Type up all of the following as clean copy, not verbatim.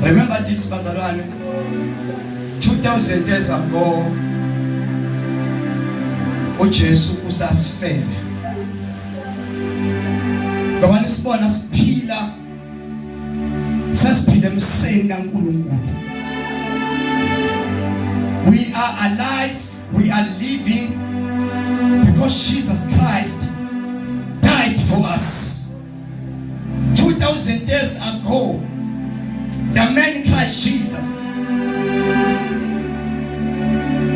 Remember this bazalwane 2000 years ago uJesu usasifele. Ngoba nisibona siphila sesiphila emseni kaNkuluNkulu. We are alive, we are living because Jesus Christ died for us. 2000 years ago the man Christ Jesus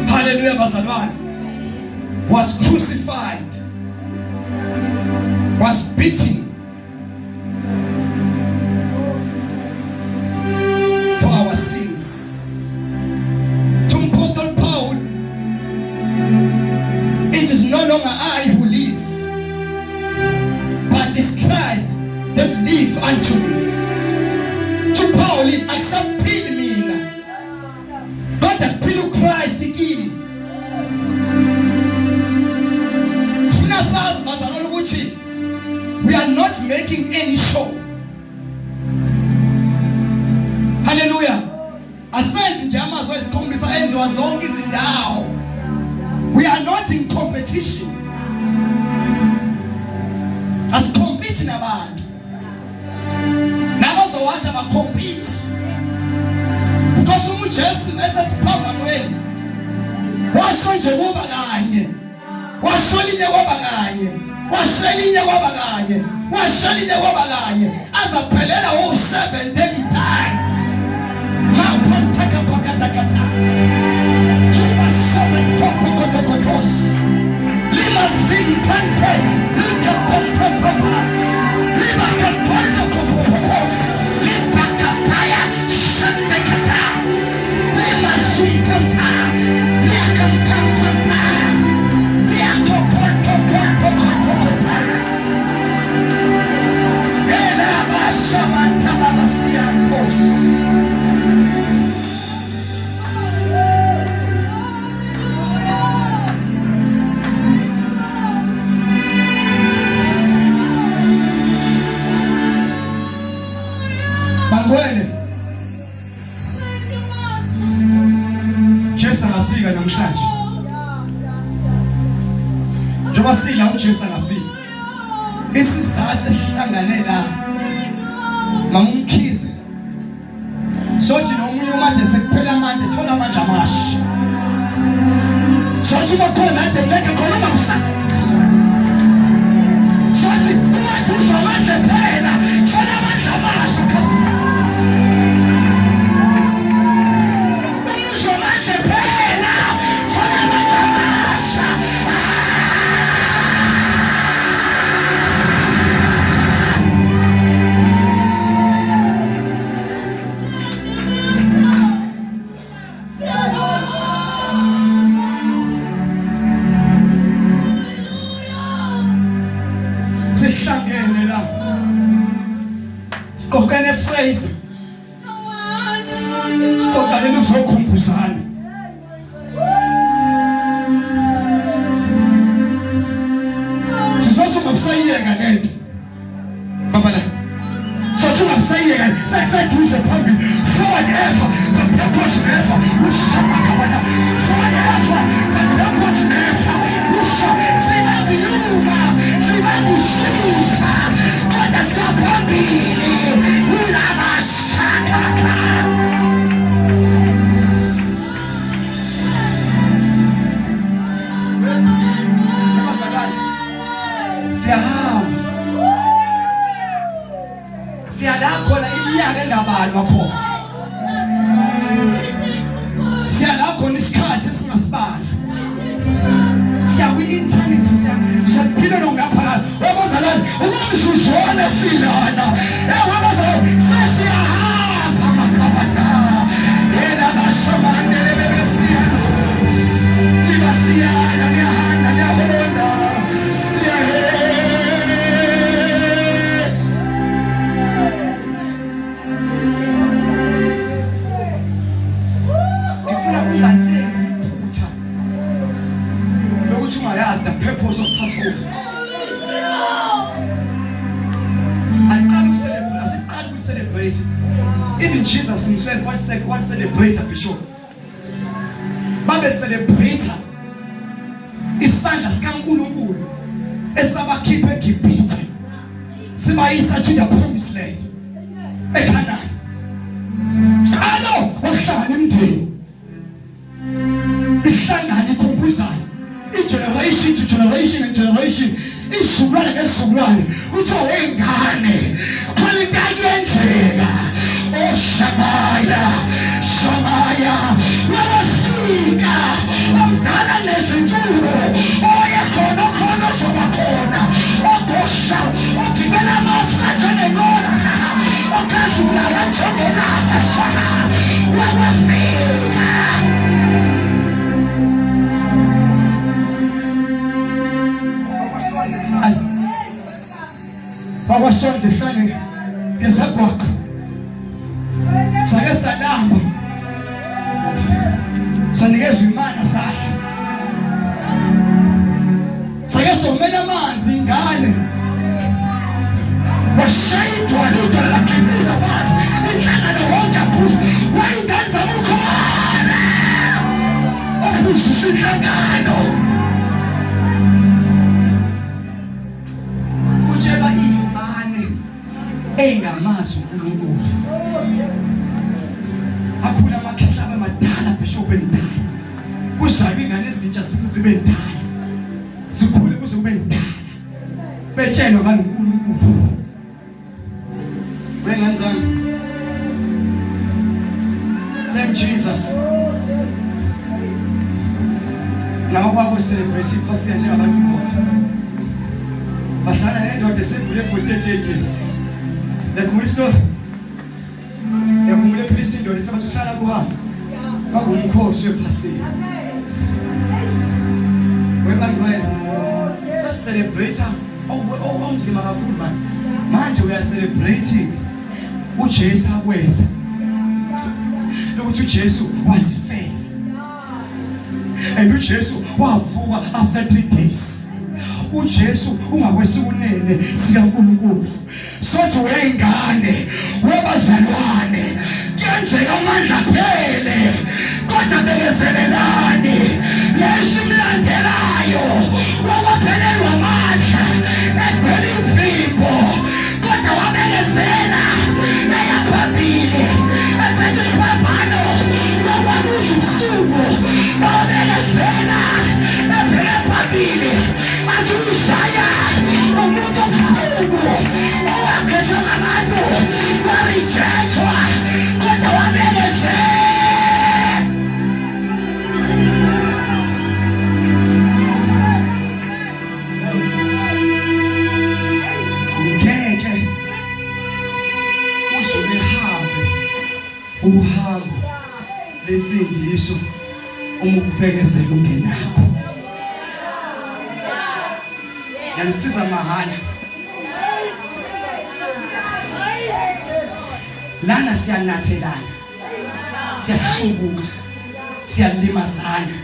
hallelujah bazalwane was crucified was beaten for our sins to Apostle Paul it is no longer I who live but it's Christ that live unto me to Paul akusaphili mina kodwa kuphila uChrist kimi funa sazi bazalwane ukuthi we are not making any show haleluya Asenzi nje amazwi ayisikhombisa enziwa zonke izindawo. We are not in competition. Asicompete nabantu. Nabazowasha bacompete. Because uma uJesu esesiphambanweni washo nje kuba kanye. Washoline kwaba kanye. Washelinye kwaba kanye. Washelinye kwaba kanye. Azaphelela wo-7 then he died. Maphanthakaphakathakatha. Lima seven topokotokotos. Lima zimpante. Likapopopopa. Lima kapotokopopo. Lipakapaya. Shandekata. Lima sumpanta. Liakampampampa. Liakopotopotokotokopa. Elabashamantalabasiantos. Bangcwele Jesu angafika namhlanje. Njengoba sila uJesu angafika. Isizathu esihlangane la. Mama umkhize. Sothi nomunye umade sekuphela amandla thola amandla amasha. Sothi uma khona ade leke khona uma kusa. Sothi uma uzwa amandla phela thola amandla amasha. Umuzwa amandla phela thola amandla amasha. Sihlangene la. Siqoqene phrase. Siqoqane ukuzokhumbuzana. Sizothi ungabusayiyeka lento. Baba la. Sothi ungabusayiyeka sekuseduze phambili. Forward ever, but backwards never. Ushama kabana. Forward ever, but backwards never. Usha sibabiyuma, sibakususa. Kodwa siyaphambili. Ulabashakaka. Siyahamba. Siyala khona iminyaka engabalwa khona. Siyala khona isikhathi esingasibali. Siya kwi-eternity siyaphila nongaphakathi. Wabazalwane, unomzuzwana silana. Eh wabazalwane, sesiyahamba makhabatha. Yena bashamane bebesiyalo. Libasiyana liyahanda liyahonda. Ngifuna ungalenzi iphutha lokuthi ungayazi the purpose of Passover. Aqala ukucelebrate, asiqali ukucelebrate. Even Jesus himself what said what celebrate bishop. Babe celebrate isandla sikaNkuluNkulu esabakhipha eGibhithe sibayisa to the promised land eKhanani. Njalo okuhlangana imindeni ihlangane ikhumbuzane i-generation to generation and generation isizukulwane ngesizukulwane kuthiwa wey'ngane khona into akuyenzeka oshamaya shamaya wabafika omdala nezinsuku oyekhona okhona ozoba khona ogosha ogibela amafu kanjengenqola okhazula kanjengelanga shaka wabafika Bakwasondla ehlane ngezagwaqa sake salamba sanikezwa imana sadla sake somela amanzi ingane washaya idwala idwala lakhiqiza amanzi inhlangano wonke aphuza wayingane zamukhona ophuzisa inhlangano kutshelwa iy'ngane ey'ngamazi uNkulunkulu akhula amakhehla abe madala bishop emdala kuzalwe ingane ezintsha zize zibe ndala zikhule kuze kube ndala betshelwa ngaloNkulunkulu Wengane Same Jesus. Nawo kwako celebrate iphasiya njengabantu bonke. Bahlala nendoda esegule for 38 years. Yakhumbula isitori? Yakhumbula ephilisa indoda ethi bathi uhlala kuhamba. Kwakuwumkhosi wephasiya. Webangcwele. Sasicelebrate okunzima kakhulu manje manje we are celebrating uJesu akwenza lokuthi uJesu wasifela and uJesu wavuka after 3 days uJesu ungakwesukunene sikaNkuluNkulu sothi weyingane webazalwane kuyenzeka amandla aphele kodwa bekezelelani Yesu mlandelayo wawaphelelwa amandla egcwele imvimbo kodwa wabekezela eya phambili ephethe isiphambano wakwabuza ubuhlungu wabekezela ebheke phambili athi uIsaya umuntu obuhlungu owakhethwa ngabantu warejectwa kodwa wabekezela Ngeke uze uhambe uhambo lensindiso uma ukubekezela ungenakho. Yanisiza mahhala. Lana siyanathelana. Siyahlubuka. Siyalimazana.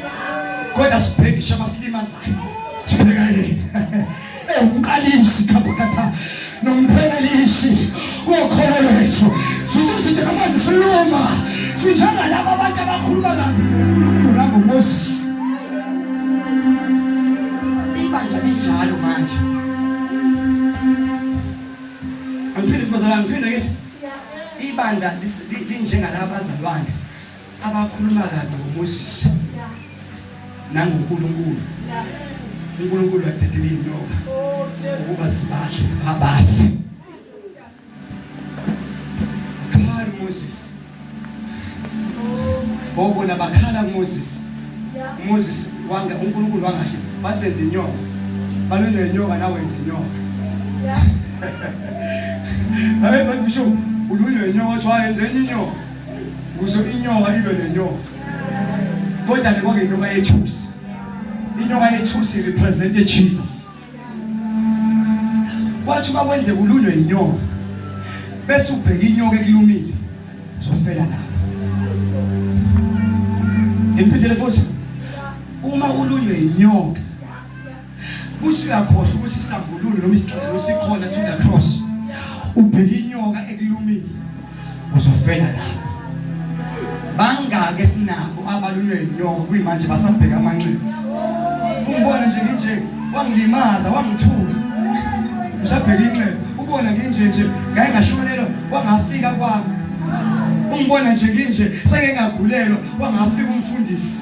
Kodwa sibhekisha abasilimazayo. Sibheka yena. Ewumqalisi khabakatha nomphelelisi wokholo lwethu. Sithi izinto noma zisiluma sinjengalaba abantu abakhuluma kambi ngoNkulunkulu nangoMoses. Ibandla linjalo manje. Angiphinde bazalwane ngiphinde ngithi ibandla linjengalaba bazalwane abakhuluma kabi ngoMoses nangoNkulunkulu. uNkulunkulu wadedela inyoka ukuba zibadle zibabafe. Khala uMoses. Bobona bakhala kuMoses. uMoses wanga uNkulunkulu wangasho bathi senze inyoka. Balunywe inyoka nawe wenza inyoka. Hayi ngisho ulunywe inyoka kuthiwa yenze enye inyoka. Ukuze inyoka ilwe nenyoka. Kodwa le kwakunyoka yethusi. Inyoka yethusi represent Jesus. Wathi uma kwenzeka ulunywe inyoka bese ubheka inyoka ekulumile uzofela lapho. Ngiphindele futhi uma ulunywe inyoka usuyakhohlwa ukuthi isambululo noma isixazululo sikhona to the cross ubheka inyoka ekulumile. Uzofela lapho. Bangaki esinabo abalunywe inyoka kuyimanje basabheka amanxeba. Ungibona nje nginje wangilimaza wangithuka. Usabheka inxeba. Ubona nginje nje ngake ngashonelwa wangafika kwami. Ungibona nje nginje seke ngagulelwa wangafika umfundisi.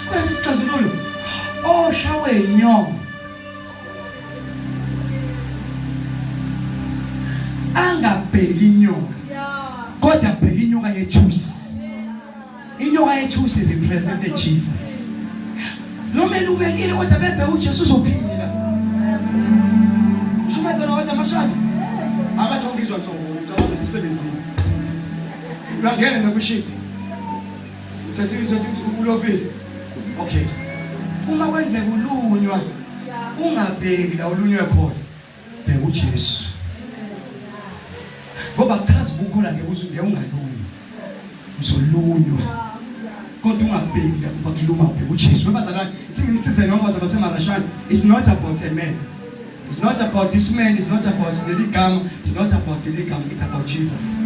Khona sisixazululo. Oshawe inyoka. Angabheki inyoka. Kodwa bheka inyoka yethusi. Inyoka yethusi represented Jesus. Noma elumekile kodwa bebheka uJesu uzophila. Shumezana kodwa mashana. Akathi ongizwa nhlobo ngicabanga emsebenzini. Uyangena nokushift. Uthathe uthathe ulovile. Okay. Uma kwenzeka ulunywa ungabheki la ulunywe khona. Bheka uJesu. Ngoba kuchaza ubukhola ngeke uze ngeke ungalunywa. Uzolunywa. Kodwa ungabheki la kuba kuluma ubheka uJesu. Webazalwane, singimsize noma bazalwane baseMarashana. It's not about a man. It's not about this man, it's not about leli gama, it's not about leli gama, it's about Jesus.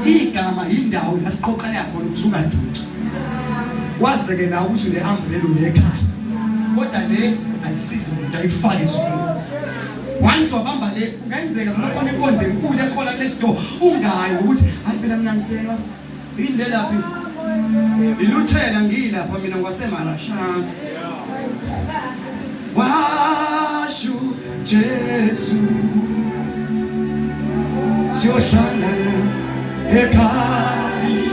Igama indawo la siqoqana khona ukuze ungaduki. Wazeke na ukuthi une umbrella unekhaya. Kodwa le ayisizi umuntu ayifake ezulwini. Once wabamba le kungenzeka kuba khona inkonzo enkulu ekhona next door ungayi ngokuthi hayi phela mina ngisena Yini le laphi? Iluthela ngilapha mina ngwaseMarashanti. Washu Jesu siyohlangana eGalile.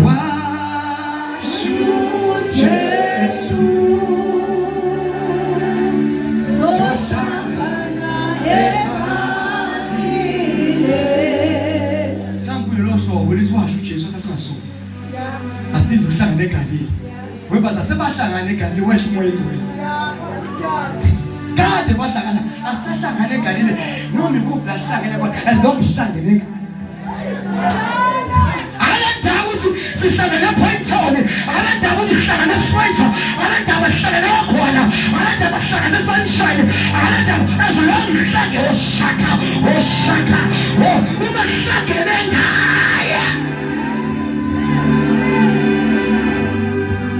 Washu Jesu siyohlangana Mhlawumbe kulelo hlobo lithi washo uJesu athi asingasuki. Asilinde ukuhlangana eGalile. Webaza sebahlangana eGalile wehla umoya engcwele. Kade bahlangana asahlangana eGalile noma ikuphi la sihlangene khona as long sihlangene eGalile. Akanandaba ukuthi sihlangene ePoynton, akanandaba ukuthi sihlangene eFraser, akanandaba sihlangene kwakhona, akanandaba sihlangene eSunshine, akanandaba as long sihlangene oshaka, oshaka, oh uma sihlangene ngaye.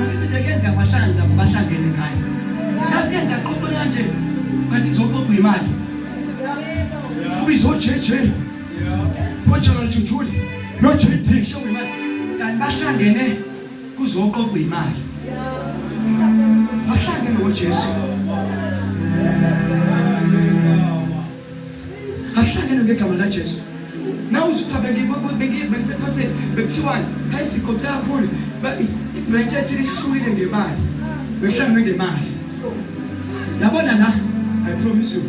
Angithi nje kuyenzeka bahlangane nabo bahlangene ngaye. Yazi kuyenzeka qoqole kanje kanti kuzoqoqwa imali. Kubiza oJJ. Bojolo Jujuli no JD kusho imali. Kanti bahlangene kuzoqoqwa imali. Bahlangene ngoJesu. Ahlangene ngegama likaJesu. Nawe uthi cha bengi bengisephaseni bekuthiwani hayi sigoqe kakhulu i-branch ethi lihlulile ngemali. Behlangene ngemali. Yabona la I promise you.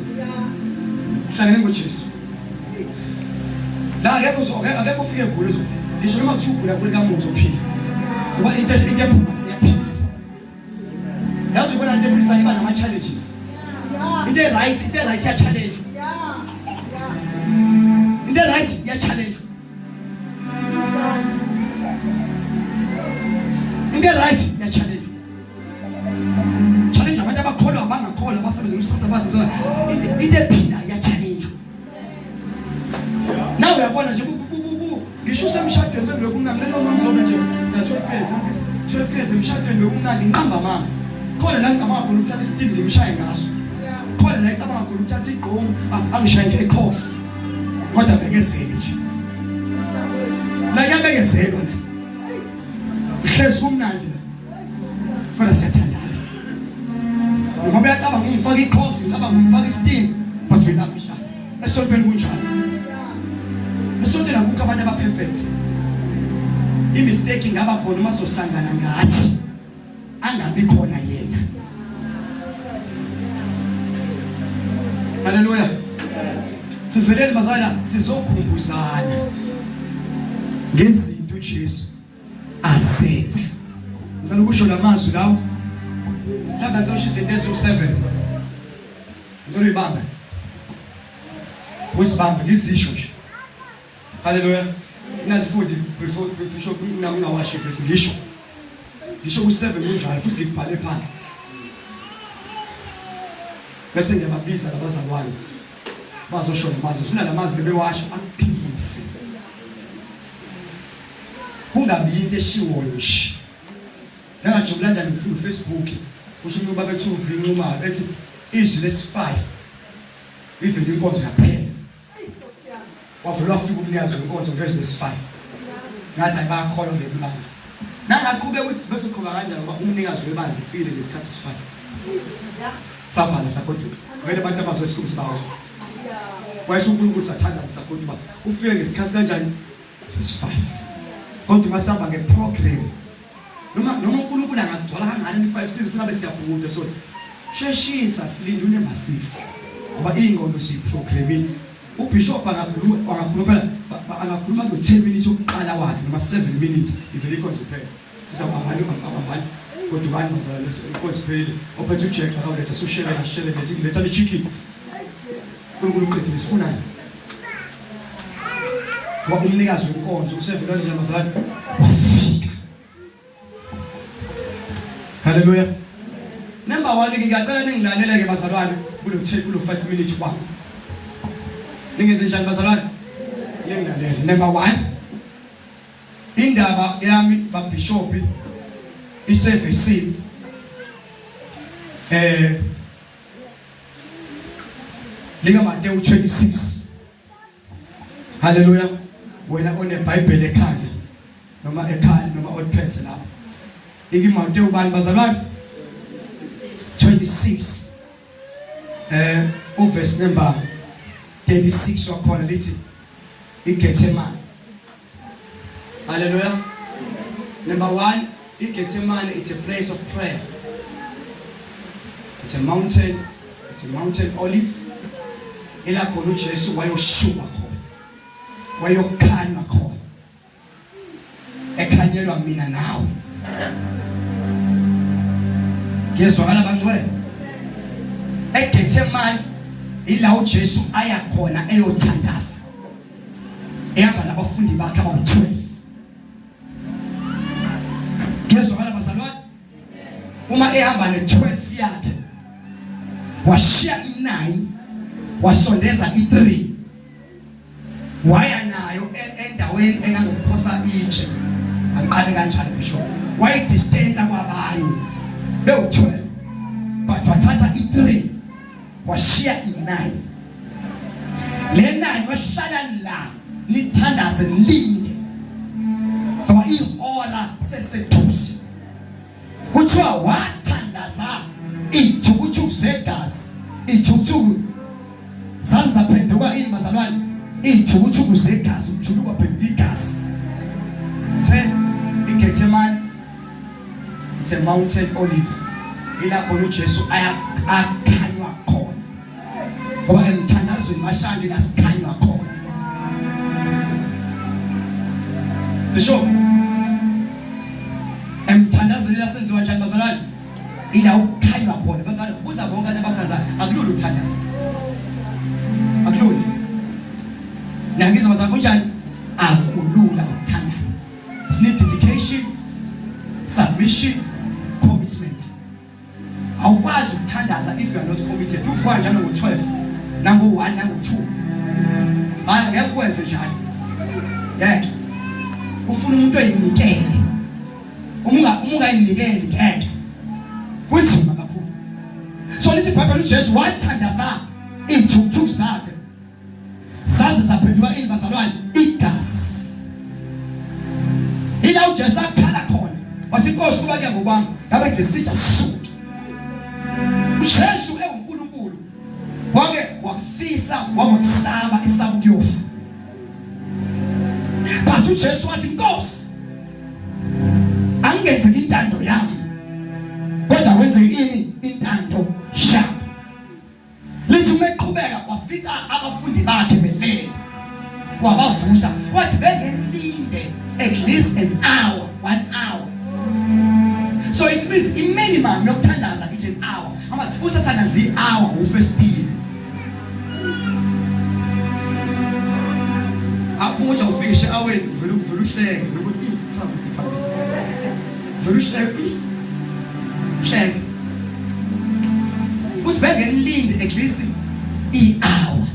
Hlangene ngoJesu. La akekho so akekho ufike egula uzo. Ngisho noma kuthiwa ugula kweli kamuzi uphila. Ngoba into ephuma iyaphilisa. Yazi ubona into ephilisa iba nama challenges. Into right, into right iya challenge. Into right iya challenge. Into right iya challenge. Challenge abantu abakholwa abangakholwa abasebenza umsasa bazi into ephila iya challenge. Nawe uyabona nje ngisho usemshadweni bekumnandi lelo mamzona nje sina 12 years ngithi 12 years emshadweni bekumnandi ngiqamba amanga. Khona la ngicabanga khona ukuthatha isitimu ngimshaye ngaso. Khona la ngicabanga khona ukuthatha igqomu angishaye ngecox. Kodwa bekezele nje. La kuyabekezelwa la. Hlezi kumnandi la. Kodwa siyathandana. Noma uyacabanga ungifaka icox, ngicabanga ungifaka isitimu, but we love each other. Esontweni kunjalo. Esontweni akukho abantu abaperfect. I-mistake ingaba khona uma sohlangana ngathi angabi khona yena. Haleluya. Sizeleni bazala sizokhumbuzana ngezinto uJesu azenza. Ngicela ukusho lamazwi lawo. Mhlawumbe ngicela usho izinto eziwu-7. Ngicela uyibambe. Uyisibambe ngizisho nje. Haleluya. Nalifundi before before ungawashi verse ngisho. Ngisho ku-7 kunjalo futhi ngikubhale phansi. Bese ngiyababiza labazalwane bazosho lamazwi, funa lamazwi bebewasho akuphilise. Kungabi into eshiwoyo nje. Ngangajabula kanjani ngifunda uFacebook kusho umuntu babethi uVinxumalo ethi izwi lesi-5 ivele inkonzo yaphela. Wavele wafika umnikazi wenkonzo ngezwi lesi-5. Ngathi hayi bayakholwa kuleli bandla. Nangaqhubeka ukuthi bese uqhuba kanjani ngoba umnikazi webandla ufile ngesikhathi esi-5. Savala sagoduka. Vele abantu abazwe isikhumbi sibawenza. Wayesho uNkulunkulu sathandana sagoduka. Ufike ngesikhathi kanjani? Sesi-5. Kodwa uma sihamba nge-program noma uNkulunkulu angagcwala kangakanani i-5 6 singabe siyabhukuda sothi sheshisa silinde unumber 6 ngoba iy'ngqondo siyiprogramile. Ubishop angakhuluma phela angakhuluma ngo-10 minutes okuqala wakhe noma 7 minutes ivele inkonzo iphele. Sizabambani abambani kodwa ubani bazalwane inkonzo iphelile ophethe uJack akawuletha sushelele shelele letha i-chicken. uNkulunkulu uqedile sifunani? Ngoba umnikazi wenkonzo usevele nje bazalwane wafika. Haleluya. Number 1 ke ngiyacela ningilalele ke bazalwane kulo kulo 5 minutes kwami. Ningenze njani bazalwane? Ningilalele. Number 1 indaba yami babishopi isevesini lika Mateyu 26. Haleluya. Wena oneBhayibheli ekhanda noma ekhaya noma oliphethe lapho. Iki Mateyu bani bazalwane? 26. Uverse number 36 wakhona lithi iGethsemane. Hallelujah. Number 1, iGethsemane, it's a place of prayer. It's a mountain, it's a mountain olive. Ila khona uJesu wayoshuka khona. Wayokhanywa khona. Ekhanyelwa mina nawe. Ngiyezwakala bangcwele. EGethsemane ila uJesu aya khona eyothandaza. Ehamba nabafundi bakhe abawu-12. Ngiyezwakala bazalwane? Uma ehamba ne-12 yakhe washiya i-9 wasondeza i-3 waya nayo endaweni engangokuphosa itshe. Angiqale kanjalo bishop. Wayidistance kwabanye bewu-12 but wathatha i-3 washiya i-9. Le 9 wahlala la nithandaze nilinde ngoba ihora seseduze. Kuthiwa wathandaza iy'thukuthuku zegazi, iy'thukuthuku zaze zaphenduka ini bazalwane? Iy'thukuthuku zegazi, umjuluko waphenduka igazi. Uthe iGethsemane it's a mountain olive, ila khona uJesu ayakhanywa khona, ngoba emthandazweni washandi la sikhanywa khona. Bishop, emthandazweni la senziwa njani bazalwane? Ila ukukhanywa khona bazalwane. Buza bonke abantu abathandazayo, akulula ukuthandaza, akulula. Nangizwa bazalwane, kunjani? Akulula ukuthandaza. It need dedication, submission, commitment. Awukwazi ukuthandaza if you are not committed. Uvuka njalo ngo-12 nango-1 nango-2, hayi ngeke ukwenze njalo, ngeke. Ufuna umuntu oyinikele. Uma ungayinikeli ngeke, kunzima kakhulu. So lithi iBhayibheli uJesu wathandaza iy'thukuthuku zakhe zaze zaphenduka ini bazalwane? Igazi. Ila uJesu akhala khona wathi inkosi kuba kuya ngokwami ngabe ngesitsha sisuke. uJesu ewuNkulunkulu wake wafisa wakusaba isaba ukuyofa, but uJesu wathi inkosi angenzeki intando yami kodwa kwenzeke ini? Intando yakho. Lithi uma eqhubeka wafica abafundi bakhe belele, wabavusa wathi bengelinde at least an hour, 1 hour. So it means i-minimum yokuthandaza it's an hour. Ama usasana zi-hour ufestile. Akutsha ufikishe aweni vele vele uhleke ukuthi sakude phambili. Vele uhleke. Uhleke. Ukuthi bengelinde at least i-hour.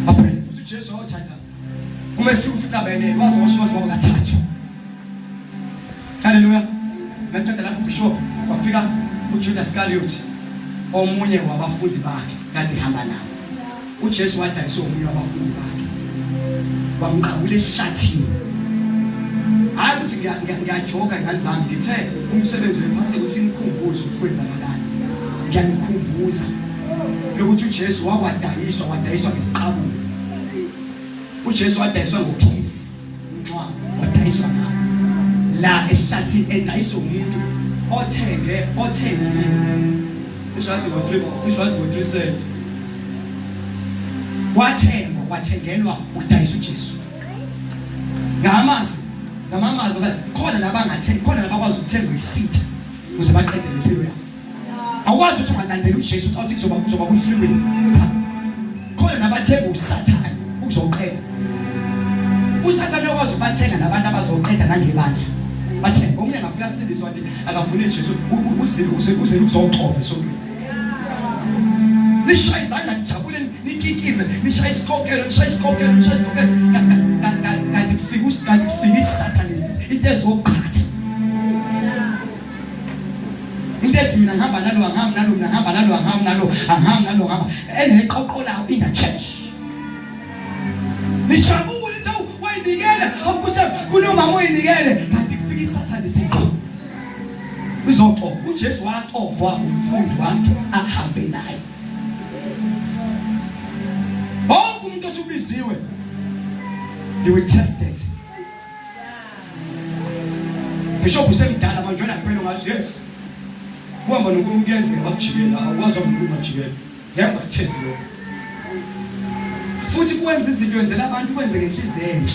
Aphinde futhi uJesu wawuthandaza. Uma efika futhi abelele waze washo waze waba kathathu. Haleluya. Ngaqeda lapho bishop kwafika uJudas Iscariot omunye wabafundi bakhe kade ehamba nabo. uJesu wadayisa omunye wabafundi bakhe. Wamqabula ehlathini. Hayi ukuthi ngiyajoka ingane zami ngithe umsebenzi wephasi ukuthi nikhumbuze ukuthi kwenzakalani. Ngiyanikhumbuza lokuthi uJesu wakwadayiswa wadayiswa ngesiqabulo. uJesu wadayiswa ngokiss ncwa wadayiswa ngalo la ehlathini edayiswa umuntu othenge othengiwe cishe wazi ngo-3 cishe wazi ngo-3 cent wathengwa wathengelwa ukudayisa uJesu ngamazi ngamamazi khona labangathengi khona labakwazi ukuthenga isitha ukuze baqede lempilo yabo Awukwazi ukuthi ungalandela uJesu uthi kuzoba kuzoba ku freeway. Cha. Khona nabathenga uSathane ukuzoqeda. USathane uyakwazi ukubathenga nabantu abazoqeda nangebandla. Bathenga omunye angafika asindiswa nje akafuni uJesu uzile uze uze ukuzoxova esontweni. Nishaya izandla nijabule nikikize nishaya isikokelo nishaya isikokelo nishaya isikokelo kanti kufika kanti kufika isatanist into ezoqhatha. Into ethi mina ngihamba nalo angihambi nalo mina ngihamba nalo angihambi nalo angihambi nalo ngihamba eneqoqo lawo in the church. Nijabule nithi wayinikele awukuse kunomama oyinikele kanti kufika isathane siqo. Uzoxova uJesu waxovwa umfundi wakhe ahambe naye. Wonke umuntu othi ubiziwe you will test it. Bishop usemdala manje wena kuphela ungazi yes. Kuhamba noNkulunkulu kuyenzeka bakujikela awukwazi uNkulunkulu majikela. Ngeke ungakutest lokho. Futhi kwenza izinto wenzela abantu kwenze ngenhliziyo enhle.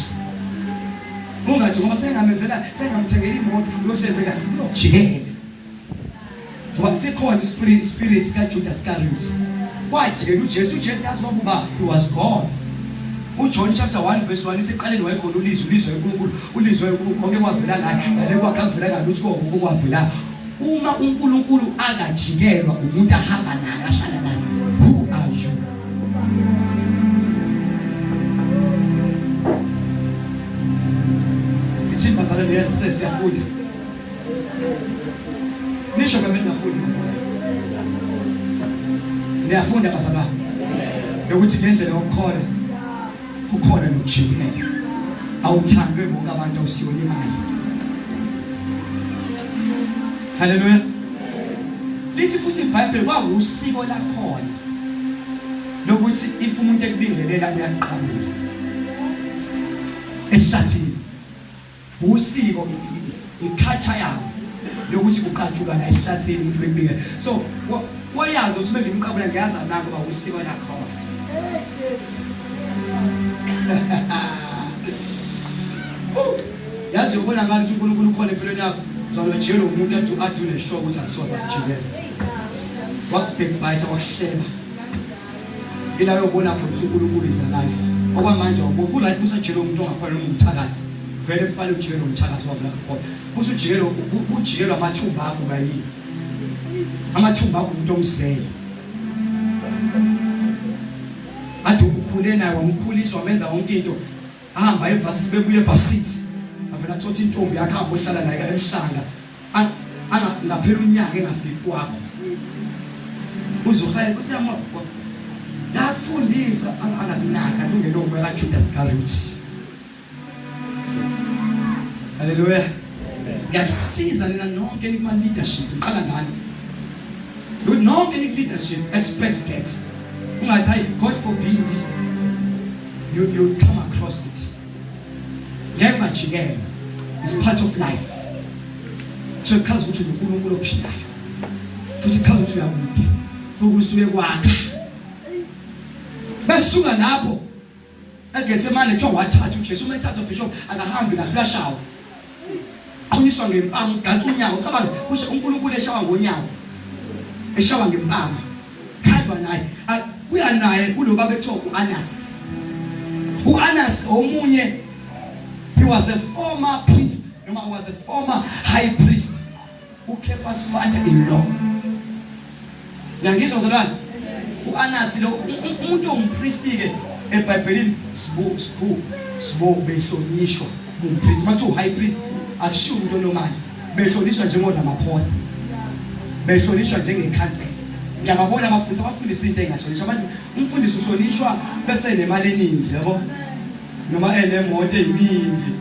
Ungathi ngoba sengamenzela sengamthengela imoto uyohlezeka uyokujikela. Ngoba sikhona ispirit spirit sika Judas Iscariot. Kwajikela uJesu, uJesu yazi ngokuba he was God. uJohn chapter 1 verse 1 ithi eqaleni wayekhona ulizwi, ulizwi uNkulunkulu, ulizwi uNkulunkulu konke kwavela ngaye, ngale kwakhe akuvela ngalutho konke okwavela. Uma uNkulunkulu akajikelwa umuntu ahamba naye ahlala naye, who are you? Ithini bazalwane yes siyafunda. Nisho ke mina ngafundi bazalwane. Niyafunda bazalwane. Yokuthi ngendlela yokukholwa kukhona nokujikela. Awuthandwe bonke abantu awusiyona imali. Haleluya. Lithi futhi iBhayibheli kwakusiko lakhona lokuthi if umuntu ekubingelela uyaqabula ehlathini Usiko i-culture yabo yokuthi kuqatshulwa la ehlathini umuntu bekubikela. So wayazi ukuthi bengimqabula ngiyazi anako ba usiko lakhona. Yazi ubona ngathi uNkulunkulu ukhona empilweni yakho. Uzolojela umuntu adu adu neshow ukuthi akusoze akujikele. Wakubhekbite wakuhleba. Ila yobona khona ukuthi uNkulunkulu is alive. Okwamanje awuboni ku-right kusajele umuntu ongakholwa noma umthakathi. Vele kufanele ujikele umthakathi wavela khona. Kuthi ujikele ujikelwa amathumba akho bayini. Amathumba akho umuntu omzele. Ade ukhule naye wamkhulisa wamenza yonke into. Ahamba evasithi bebuye evasithi. Avela athotha intombi yakhe ahambe ohlala naye emhlanga. Anga ngaphela unyaka engafiki kwakho. Uzohaya kusiyama lafundisa angakunaka lungelo umoya kaJudas Iscariot. Haleluya. Ngiyakusiza nina nonke nikuma leadership ngiqala ngani. Good nonke niku leadership expect that. Ungathi hayi God forbid you come across it. Ngeke ungajikela. It's part of life. So ichaza ukuthi uNkulunkulu ophilayo. Futhi ichaza ukuthi uyakude. Unkulunkulu usuke kwakha. Besuka lapho eGethsemane kuthiwa wathatha uJesu uma ethatha bishop akahambi kahle uyashawa. Qhunyiswa ngempama ugaxa unyawo ucabange kusho uNkulunkulu eshawa ngonyawo. Eshawa ngempama. Khandwa naye kuya naye kulo baba ekuthiwa uAnas. UAnas omunye he was a former priest noma was a former high priest uKephas father in law. Ngiyangizwa mzalwane? U-Anasi lo umuntu ongumpristi ke eBhayibhelini sibu sibu sibo behlonishwa umpristi. Bathi high priest akushiwo umuntu onomali. Behlonishwa njengoRamaphosa. Behlonishwa njengekhansela. Ngiyababona abafundisi abafundisa into engahlonishwa. Abantu umfundisi uhlonishwa bese nemali eningi yabo. Noma enemoto eyiningi.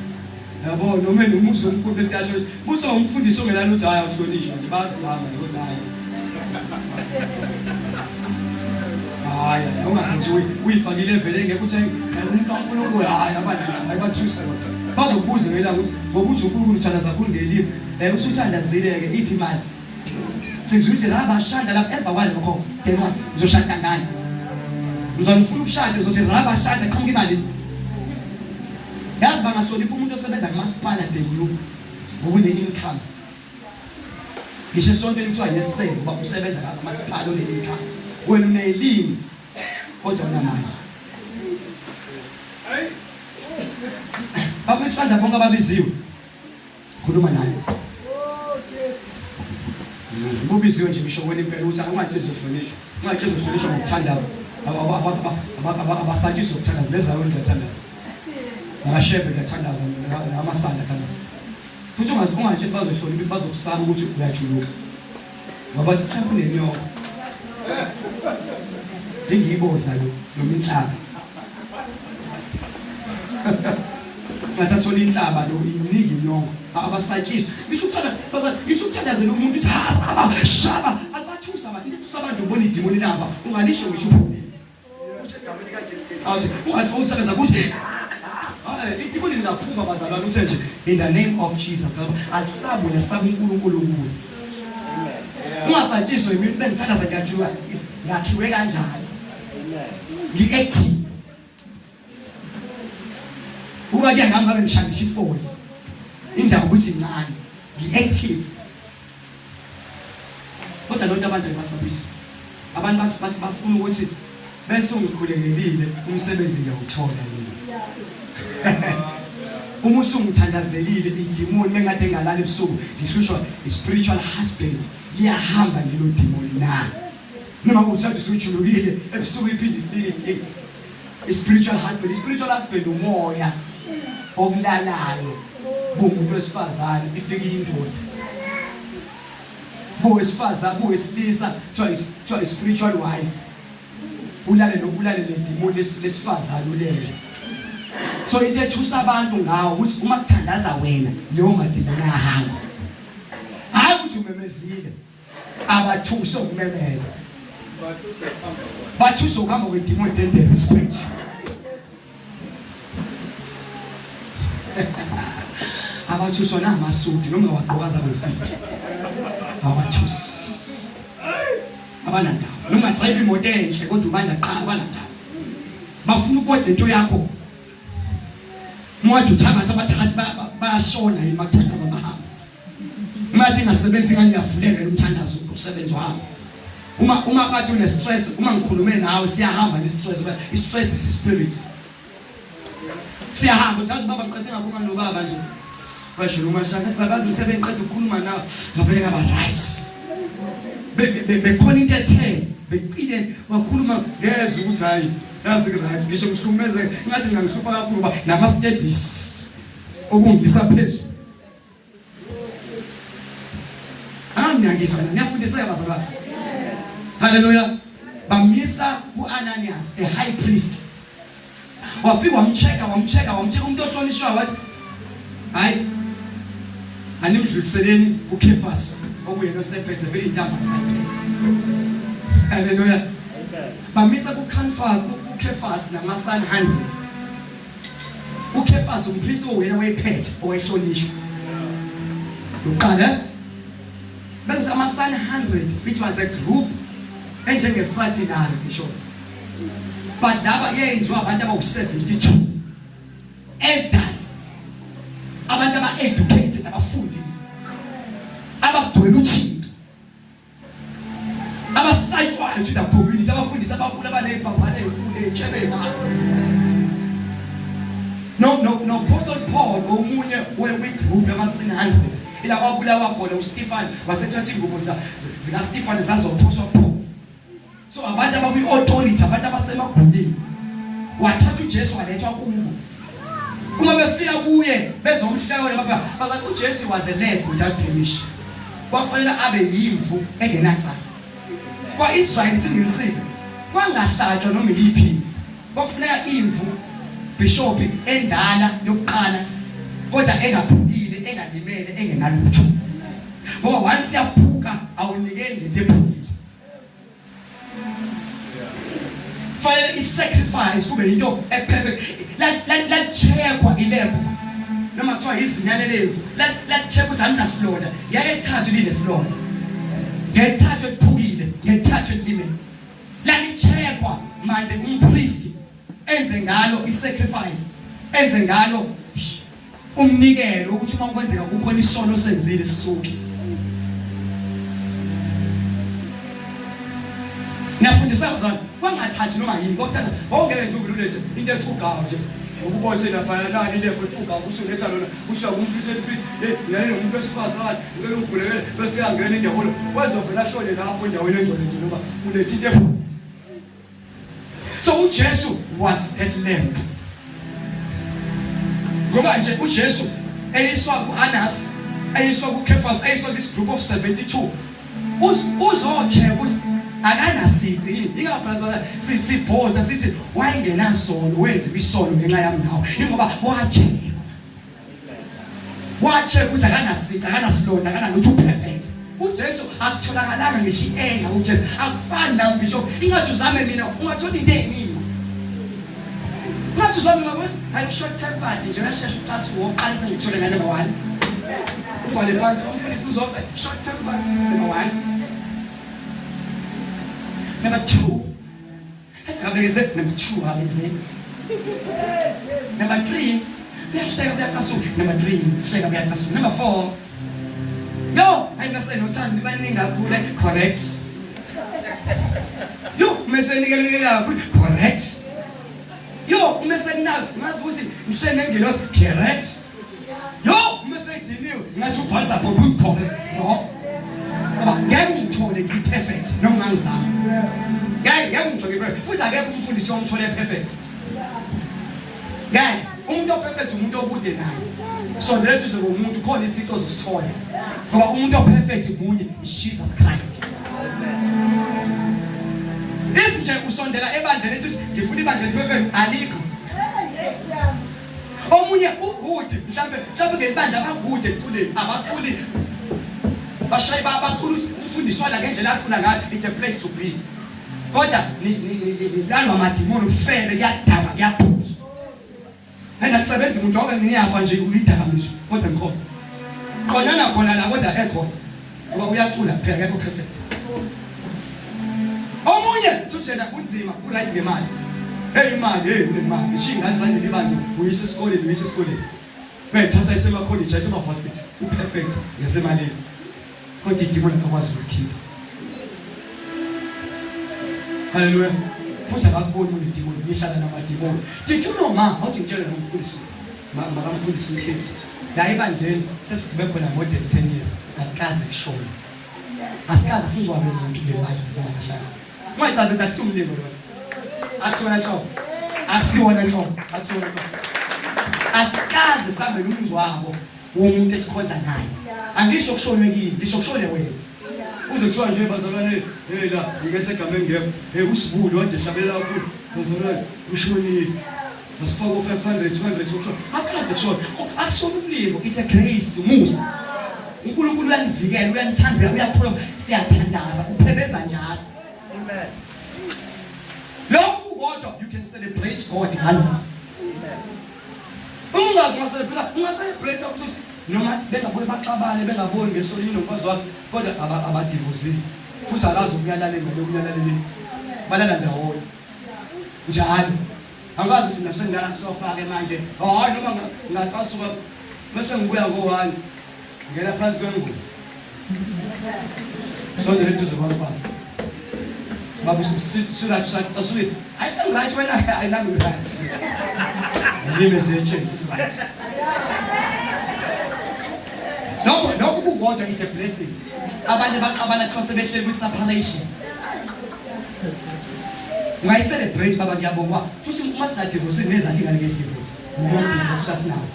Yabo noma enomuzi omkhulu bese yasho busa umfundisi ongelana uthi hayi awuhlonishwa nje bayakuzama nje kodwa hayi. Hayi ungathi nje uyifakile vele ngeke uthi hayi umuntu kaNkulunkulu hayi abanandaba hayi bathusa kodwa. Bazokubuza ngela ukuthi ngoba uthi uNkulunkulu uthandaza kakhulu ngelimi. Eh usuthandazile ke iphi imali? Sengizwe ukuthi la bashada lapha emva kwalokho then what? Uzoshada ngani? Mzwana ufuna ukushada uzothi la bashada qhamuka imali. Yazi bangahlonipha umuntu osebenza kumasipala than you ngoba une-income. Ngisho esontweni kuthiwa yes sir ngoba usebenza kumasipala one-income. Wena unelimi kodwa unamandla. Baba isandla bonke ababiziwe. Khuluma naye. Kubiziwe nje ngisho wena impela ukuthi ungathi uzohlonishwa. Ungathi uzohlonishwa ngokuthandaza. Abasatshiswa ukuthandaza nezayoni ziyathandaza. Nakashembe kuyathandaza namasanda athandaza. Futhi ungazi ungathi bazohlonipha bazokusaba ukuthi uyajuluka. Ngoba bathi cha kunenyoka. Njengiyiboza lo noma inhlaba. Ngathi athola inhlaba lo iningi inyongo abasatshiswa. Ngisho ukuthanda bazali ngisho ukuthandazela umuntu uthi ha shaba abathusa abantu into ethusa abantu ubona idimoni laba ungalisho ngisho upholile. Uthi egameni likaJesu Kristu. Awuthi ungathi futhi usebenza kuthi hayi idimoni lingaphuma bazalwane uthe nje in the name of Jesus alisabu nesaba uNkulunkulu kuwe. Ungasatshiswa yimi bengithandaza ngiyajuluka ngakhiwe kanjani. Ngi-active. Uba ke ngami ngabe ngishangisha ifoni. Indawo ukuthi incane. Ngi-active. Kodwa lonto abantu ayibasabisi. Abantu bathi bathi bafuna ukuthi bese ungikhulekelile umsebenzi ngiyawuthola yini. Uma usungithandazelile idimoni mengade ngalala ebusuku ngihlushwa i-spiritual husband liyahamba lelo dimoni na. Noma uthanda usujulukile ebusuku iphinde ifike i-spiritual husband i-spiritual husband umoya okulalayo bumuntu wesifazane ifike indoda bowesifazane bowesilisa kuthiwa i-spiritual wife ulale nokulale nedimoni lesifazane ulele so into ethusa abantu ngawo ukuthi uma kuthandaza wena leyo madimoni ayahamba hayi ukuthi umemezile abathuse ukumemeza bathuse ukuhamba kwedimoni then they respect abathuswa namasudi noma wagqoka zabo 50 abathusi abanandaba noma drive imoto enhle kodwa ubanda qha abanandaba bafuna ukubona lento yakho Mwadi uthakathi abathakathi bayashona yini makuthandaza bahamba Uma ingasebenzi ingane uyavuleka umthandazo umsebenzi wami. Uma uma kade une stress uma ngikhulume nawe siyahamba ne stress i stress is spirit. Siyahamba uthi baba ngiqede ngakhuluma nobaba nje. Basho uma shaka sibabazi ngithe bengiqeda ukukhuluma nawe ngavele ngaba right. Bekhona into ethe becile wakhuluma ngezwe ukuthi hayi yazi right ngisho ngihlukumeze ngathi ngingahlupha kakhulu ba nama steps okungisa phezulu. Angiyangizwa niyafundiseka bazalwane. Haleluya. Bamisa kuAnanias a high priest. Wafika wamcheka wamcheka wamcheka umuntu ohlonishwayo wathi hayi animdluliseleni kuKefas okuyena osephethe vele intamba kusayiphethe. Haleluya. Bamisa kuKhanfas kuKefas nama 100. uKhefasi umpristi owena wayephethe owayehlonishwa uqala bese ama 100 which was a group enjenge fraternal ngisho but laba yenziwa abantu abawu72 elders abantu aba educated abafundile abagcwele uthixo abasayitshwayo to the community abafundisi abakhulu abaney'phambano ey'nkulu ey'tshebe ey'mali no no no Apostle Paul omunye we-group yama-100 ila kwabulawa khona uStefan wasethatha ingubo zikaStefan zazophoswa Paul. So abantu abakwi-authority, abantu abasemagunyeni, wathatha uJesu walethwa kubo. Uma befika kuye bezomhlola bafika bazathi uJesu was a lamb without blemish. Kwafanele abe yimvu engenacala. Kwa-Israyeli singinisize kwangahlatshwa noma iyiphi imvu. Kwakufuneka imvu bishop endala yokuqala kodwa engaphukile, engalimele, engenalutho. Ngoba once yaphuka awunikeli ngento ephukile. Fanele i-sacrifice kube into e-perfect. Lacheckwa ilembu noma kuthiwa izinyane lemvu, lacheckwa ukuthi alinasilonda. Ngeke lithathwe linesilonda, ngeke lithathwe liphukile, ngeke lithathwe lilimele. Lalicheckwa manje umpristi enze ngalo i-sacrifice, enze ngalo umnikelo ukuthi uma kwenzeka kukhona isono osenzile sisuke. Niyafundisa bazalwane, kwangathathi noma yini, kwakuthatha wawungeke nje uvulethe into exugayo nje ngokubothe lapha nani into exugayo usuletha lona usho kumpriest priest, hey ngale nomuntu wesifazane ngicela ungikhulekele bese yangena indawo lo wezovela ashone lapho endaweni engcwele nje noma ulethe into ephukile. So uJesu was that lamb. Ngoba nje uJesu eyiswa kuAnnas, eyiswa kuKephas, eyiswa this group of 72 uzocheck ukuthi akanasici yini. Ingakho sibhoza sithi wayengenasono, wenziwa isono ngenxa yami nawe. Ingoba wacheck. Wacheck ukuthi akanasici, akanasilonda, akanalutho, uperfect. UJesu akutholakalanga ngisho i-enga kuJesu. Akufani nami bishop. Ingathi uzame mina ungathola into eziningi. Ungathi uzame ngakuthi hayi short tempered nje uyashesha ucasuka uqalisa ngithole nga number 1. Ubhale phansi umfundisi uzobe short tempered number 1. Number 2 Ngabekeze number 2 ngabekeze. Number 3 uyahleka uyacasuka. Number 3 uhleka uyacasuka. Number 4 Yo, hayi bese nothando libaningi kakhulu eh, correct. Yo, mese nikelele kakhulu correct. Yo, mese ninayo ngazi ukuthi ngihle nengelosi correct. Yo, uma seyidiniwe ngathi ubhalisa bhobhu umphore. No. Ngoba ngeke ungithole ngi-perfect noma ungangizama. Ngeke ngeke ungithole ngi-perfect. Futhi akekho umfundisi omthole perfect. Ngeke. Umuntu operfect umuntu okude naye. Sondela eduze komuntu khona isici ozosithola. Ngoba umuntu operfect munye is Jesus Christ. If nje usondela ebandleni ethi ngifuna ibandla eliperfect alikho. Omunye ugood mhlambe mhlambe ngelibandla abagood ekuculeni abaculi bashaye bacula umfundisi wala ngendlela acula ngayo, it's a place to be, kodwa nilalwa amadimoni ufebe kuyadakwa kuyaphuzwa and akusebenzi umuntu onke ngiyafa nje uyidakamizwa kodwa ngikhona khona nakhona la kodwa ekhona ngoba uyacula phela akekho perfect. Omunye thuthena kunzima uright ngemali, hey imali, hey unemali, ngisho ingane zandile ibandla uyise esikoleni, uyise esikoleni uyayithatha isemakholeji ayisemavarsity, uperfect ngesemalini kodwa idimoni akakwazi ukulikhipha. Haleluya. Futhi akakuboni unedimoni, nihlala namadimoni. Did you know ma, awuthi ngitshele nomfundisi makamfundisi uMkhize la ebandleni sesigqibe khona more than 10 years akukaze kushone, asikaze singcwabe umuntu kule bandla laseMakashansi. Ungayicabanga ukuthi akusiwumlingo lona, akusiwona nhlobo, akusiwona nhlobo, akusiwona nhlobo. Asikaze sambele umngcwabo womuntu esikhonza naye. Angisho kushonwe kini, ngisho kushone wena. Uze kuthiwa nje bazalwane, hey la ngeke egameni ngekho, hey usibulu wade hlabelela kakhulu bazalwane ushonile. Masifake u-500 200 sokushona. Akaze kushona. Akusona umlingo, it's a grace, umusa. uNkulunkulu uyanivikela, uyanithanda, uyaphula. Siyathandaza, uphebeza njalo. Amen. Lokhu kodwa you can celebrate God ngalokho. Amen. Uma ungazi ungacelebrate, ungacelebrate futhi noma bengabuye baxabane bengaboni ngesolini nomfazi wakhe kodwa abadivosile. Futhi akazi ukuyalala ingane ukuyalaleleni. Balala ndawonye. Njalo. Angikaze sina sengilala kusofa ke manje. Hayi noma ngacasuka bese ngibuya ngo-1 ngena phansi kwengubo. Sondela eduze kwamfazi. Sibaba surathi sacasukile. Hayi sengiright wena, hayi nami ngiright. Ngilime zetsheni sisi-right. Lokho lokho kukodwa it's a blessing. Abanye baxabana kuthiwa sebehleli kwi-separation. Ungayicelebrate baba ngiyabonga. Futhi uma singadivorce nezakhe ingane ngedivorce. Uma udivorce uthi asinawo.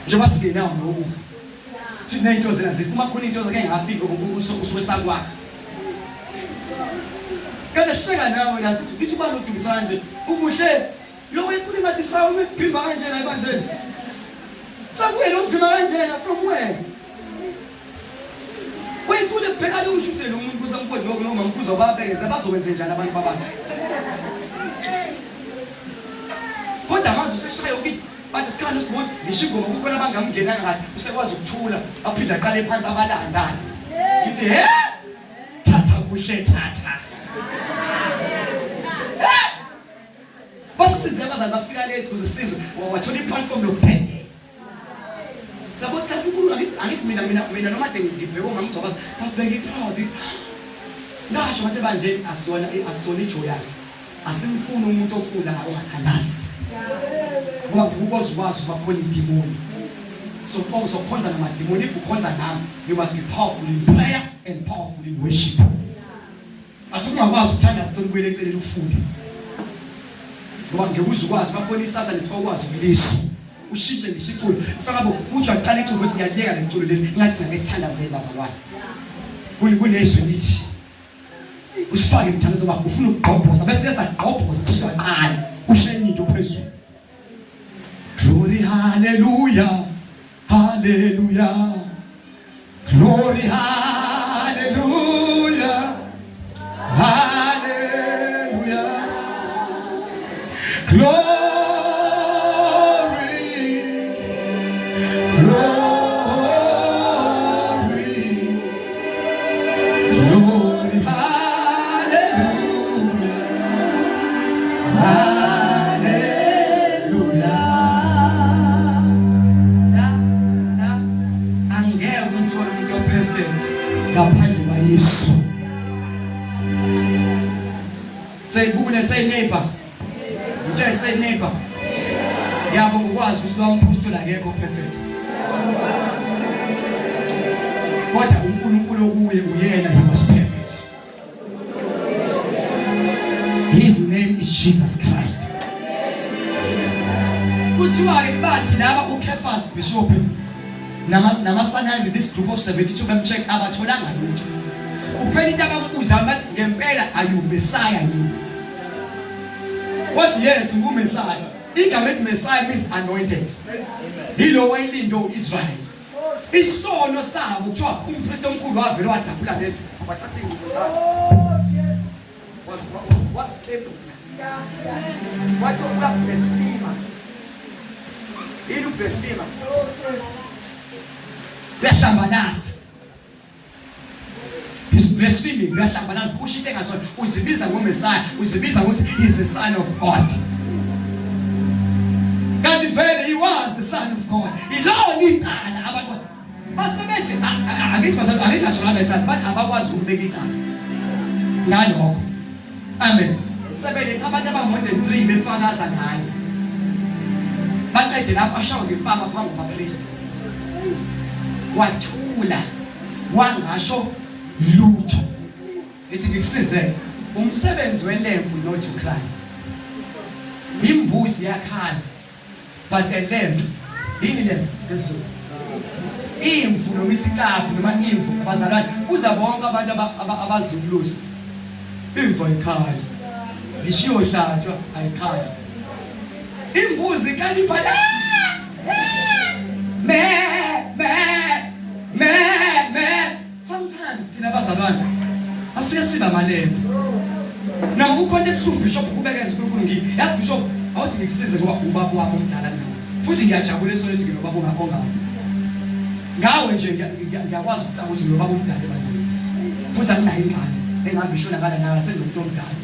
Njengoba singenawo nokufa. Futhi nezinto zena zifa uma khona into zake ngafika usuke sakwakha. Kade sihleka nawe la sithi ithi ubani odumisa kanje ubuhle lo wekhulu ngathi sawu uphimba kanjena ebandleni. Sakuyena unzima kanjena from where? Wayicule kubheka lo usho ukuthi lo muntu kusamkhulu lokho noma mkhuzo babekeze bazokwenze njani abantu babantu. Kodwa manje useshaya ukuthi bathi sikhale usibuthi ngisho ingoma kukhona abangamngenanga kahle usekwazi ukuthula aphinde aqale phansi abalanda athi ngithi he thatha kuhle thatha. Basisize abazali bafika late ukuze sizwe wathola i-platform lokuphendela. Sabo ukuthi kanti uNkulunkulu angithi angithi mina mina mina noma de ngibheke omama ugcoba but bengi-proud ithi ngasho ngathi ebandleni asona asona ijoyous asimfuni umuntu oculayo ongathandazi ngoba ngikukwazi ukwazi uba khona idimoni so sokhonza namadimoni if ukhonza nami you must be powerful in prayer and powerful in worship. Athi ungakwazi ukuthandaza sicela ubuyele eceleni ufunde. Ngoba ngeke uze ukwazi bakhona isatha nesifaka ukwazi ukulisa. Ushintshe ngisho iculo. Ufaka bo kuthi aqala iculo futhi ngiyaliyeka le culo leli ngathi singake sithandazele bazalwane. Kunezwi lithi usifake imthandazo wakho ufuna ukugqobhoza bese sesagqobhoza usuyaqala ushenye into phezulu. Glory hallelujah. Hallelujah. Glory, hallelujah. Hallelujah. Glory. Glory. Glory. Hallelujah. Haleluya. La la angeke umthole umuntu operfect ngaphandle kwaYesu. Seyibukule say neighbor. Ngitshele say neighbor. Ngiyabonga ukwazi ukuthi lo mpostoli akekho perfect. Kodwa uNkulunkulu okuye uyena he was perfect. His name is Jesus Christ. Kuthiwa ke bathi laba uKefas Bishop nama nama Sanhedrin this group of 72 bemcheck abatholanga lutho. Kuphela into abambuzayo bathi ngempela are you Messiah yini? Wathi yes ngu Messiah. Igama ethi Messiah means anointed. Yilo wayelinde uIsrael. Isono sabo kuthiwa umpristi omkhulu wavele wadabula lento wathatha iy'ngubo zakhe waziklebhula wathi uyablasphema. Yini ublasphema? Uyahlambalaza. He's blaspheming, uyahlambalaza, usho into engasona, uzibiza ngoMessiah, uzibiza ukuthi he's the son of God. Kanti vele he was the son of God. Ilona icala abantu basebethi angithi bazalwane angithi atholakala icala but abakwazi ukubeka icala ngalokho. Amen. Sebeletha abantu aba more than 3 befakaza ngaye. Baqede lapho ashawe ngempama phambi kwabapristi. Wathula wangasho lutho. Ngithi ngikusize umsebenzi welembu not to cry. Imbuzi yakhala but a lamb yini le ngesiZulu imvu noma isikapu noma imvu abazalwane buza bonke abantu abazukuluzi imvu ayikhali ngisho iyohlatshwa ayikhali imbuzi ikhalipha me me me me. Sometimes thina abazalwane asike siba amalembe. Noma kukhona into ebuhlungu Bishop ukubekeza uNkulunkulu ngi. Yazi Bishop awuthi ngikusize ngoba ubaba wami omdala kunawe. Futhi ngiyajabula esonweni ukuthi nginobaba ongawo. Ngawe nje ngiyakwazi ukucabanga ukuthi nginobaba omdala ebandleni. Futhi anginayo ingane engabe ishonakala nayo senginomuntu omdala.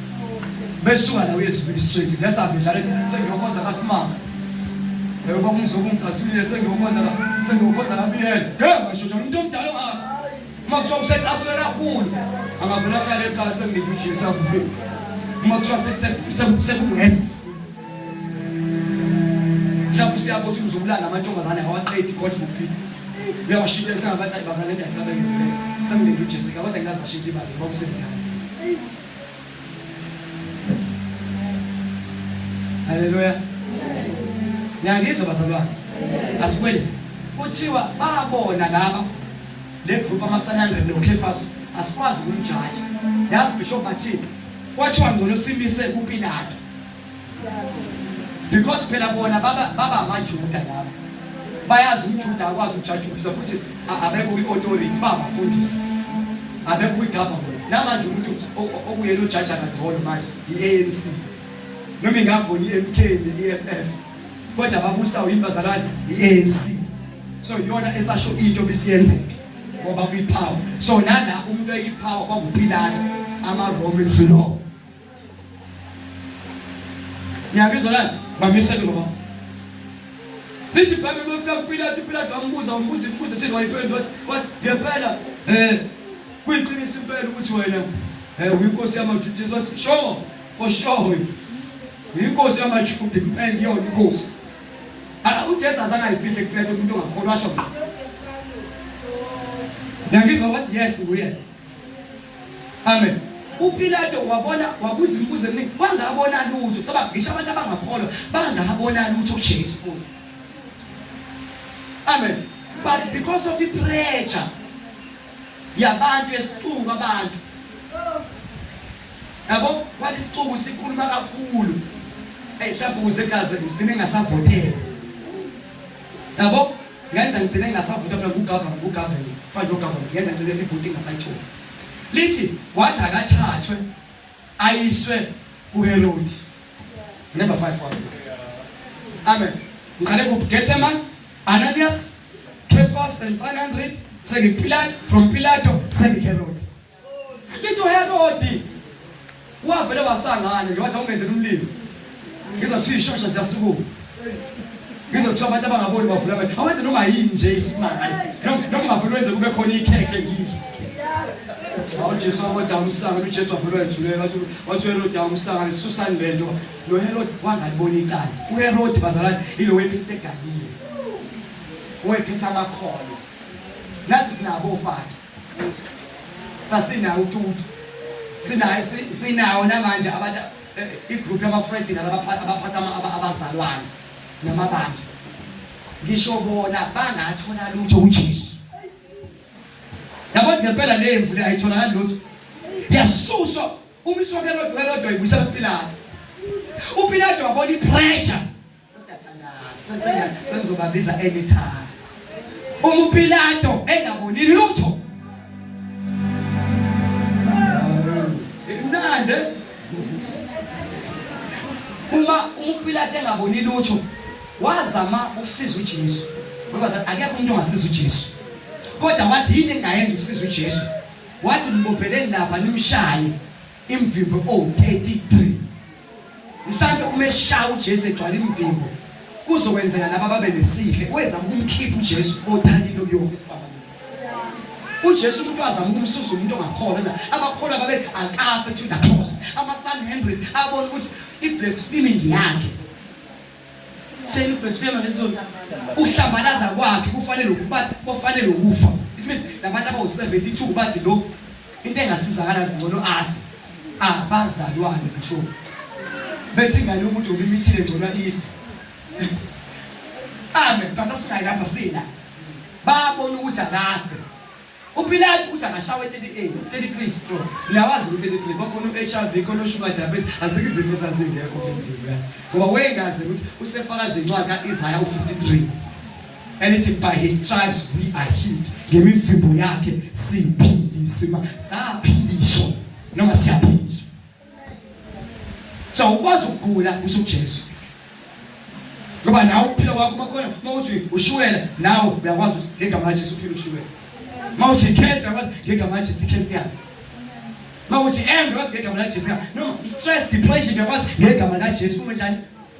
Besuka la uye ezulwini straight ngesabe dlala ethi sengiyokhonza kaSimanga. Yebo baba umzukulu ungicasulile sengiyokhonza la sengiyokhonza kaBiyela. Ngeke ngisho njalo umuntu omdala ongaka. Uma kuthiwa usecasule kakhulu angavele ahlale ekhaya sengilinde uJesu avuke. Uma kuthiwa sekungesi. Mhlawumbe usiyabona ukuthi uzobulala amantombazane awaqedi God forbid. Uyawashintsha sengabantu bazalwane endayisabekezele. Sengilinde uJesu kodwa ngiyazi ashintshe ibandla ngoba usemdala. Haleluya. Niyangizwa bazalwane? Asikwele. Kuthiwa babona laba le group amasanandre noKhefas asikwazi ukumjaja. Yazi Bishop bathini? Kwathiwa ngcono simise kuPilato. Because phela bona baba baba amaJuda laba. Bayazi umJuda akwazi ukujaja umJuda futhi abekho kwi-authority babafundisi. Abekho kwi-government. Namanje umuntu okuyena ojaja kangcono manje i-ANC. Noma ingakhona i-MK ne-EFF. Kodwa ababusayo yini bazalwane? I-ANC. So iyona esasho into bisiyenzeka ngoba kwipower. So nala umuntu oyipower kwakuPilato ama-Romans law. Ngiyakuzwa lana? Bamise kuRoma. Lithi iBhayibheli bafika kuPilato, uPilato wambuza, wambuza imibuzo ethile wayiphendula wathi wathi ngempela eh kuyiqiniso impela ukuthi wena eh uyinkosi yamaJuda. Jesu wathi sho, osho uyinkosi yamaJuda impela iyona inkosi. Ah uJesu azange ayifihle kuPilato umuntu ongakholwa washo. Ngiyakuzwa wathi yes nguye. Amen. UPilato wabona wabuza imibuzo eminingi wangabona lutho. Cabanga ngisho abantu abangakholwa bangabona lutho kuJesu futhi. Amen. But because of i-pressure yabantu yesixuku abantu. Yabo wathi isixuku sikhuluma kakhulu. Hey mhlawumbe ukuze ngaze ngigcine ngasavotela. Yabo ngenza ngigcine ngingasavota mina ku-government ku-government fund yo-government ngenza ngigcine ivoti ngingasayitholi lithi wathi akathathwe ayiswe kuHerodi number 5 wami amen ngiqale ku Gethsemane Ananias Cephas and Sanhedrin sengiPilato from Pilato sengiHerodi Lithi uHerodi wavele wasangana nje wathi awungenzela umlilo. Ngizothiwa ishosha ziyasukuma. Ngizothiwa abantu abangaboni bavula amehlo. Awenze noma yini nje isimanga. Noma ungavula wenze kube khona ikhekhe ngidle. Awu Jesu wathi awumsangane uJesu wavula wethulela wathi wathi uHerodi awumsangane susani lento. Lo Herod wangalibona icala. UHerodi bazalwane ilo wephethe eGalile. Wephethe amakholwa. Nathi sinabo ofaka. Sasinayo uTutu. Sinayo sinayo namanje abantu eh, igroup yama-friends abaphatha abazalwane namabandla. Ngisho bona bangathola lutho kuJesu. Yabo ngempela le mvu le ayitholakali lutho. Yasuswa umswa kaHerode Herode wayibuyisela kuPilato. UPilato wabona ipressure Sesiyathandaza, sengizobabiza anytime. Uma uPilato engaboni lutho. Imnandi. Uma uPilato engaboni lutho, wazama ukusiza uJesu. Ngoba akekho umuntu ongasiza uJesu. Kodwa wathi yini engayenza ukusiza uJesu? Wathi mbopheleni lapha nimshaye imvimbo owu-33. Mhlampe uma eshaya uJesu egcwala imivimbo kuzokwenzeka laba babe nesihle wezama ukumkhipha uJesu othalile ukuyofa esiphambanweni. uJesu umuntu wazama ukumsusa umuntu ongakholwa na abakholwa babethi akafe to the cross. Ama Sanhedrin abona ukuthi i-blaspheming yakhe Tshela ublasphema ngezulu. Uhlambalaza kwakhe kufanele ukufa bathi bofanele ukufa. It means labantu abawu-72 bathi lo into engasizakala ngcono afe. Abazalwane ngisho. Bethi ingane yomuntu ubimithile ngcono ife. Amen. But asingayi lapha sila. Babona ukuthi akafe. UPilatu uthi angashawa 38, 33 stroke. Niyawazi u-33 bakhona u-HIV, khona u-sugar diabetes, azikho izifo ezazingekho kule mvimbo yakhe. Ngoba wayengazi ukuthi usefakaza incwadi ka-Isaya u-53. Elithi by his stripes we are healed. Ngemivimbo yakhe siphilisiwa, saphiliswa noma siyaphiliswa. So ukwazi ukugula usuJesu. Ngoba nawe ukuphila kwakho makhona mawuthi ushukela nawe uyakwazi ukuthi ngegama laJesu uphila ushukela. Mawuthi cancer wazi ngegama laJesu icancer yakho. Mawuthi anger wazi ngegama laJesu noma stress depression uyakwazi ngegama laJesu uma njani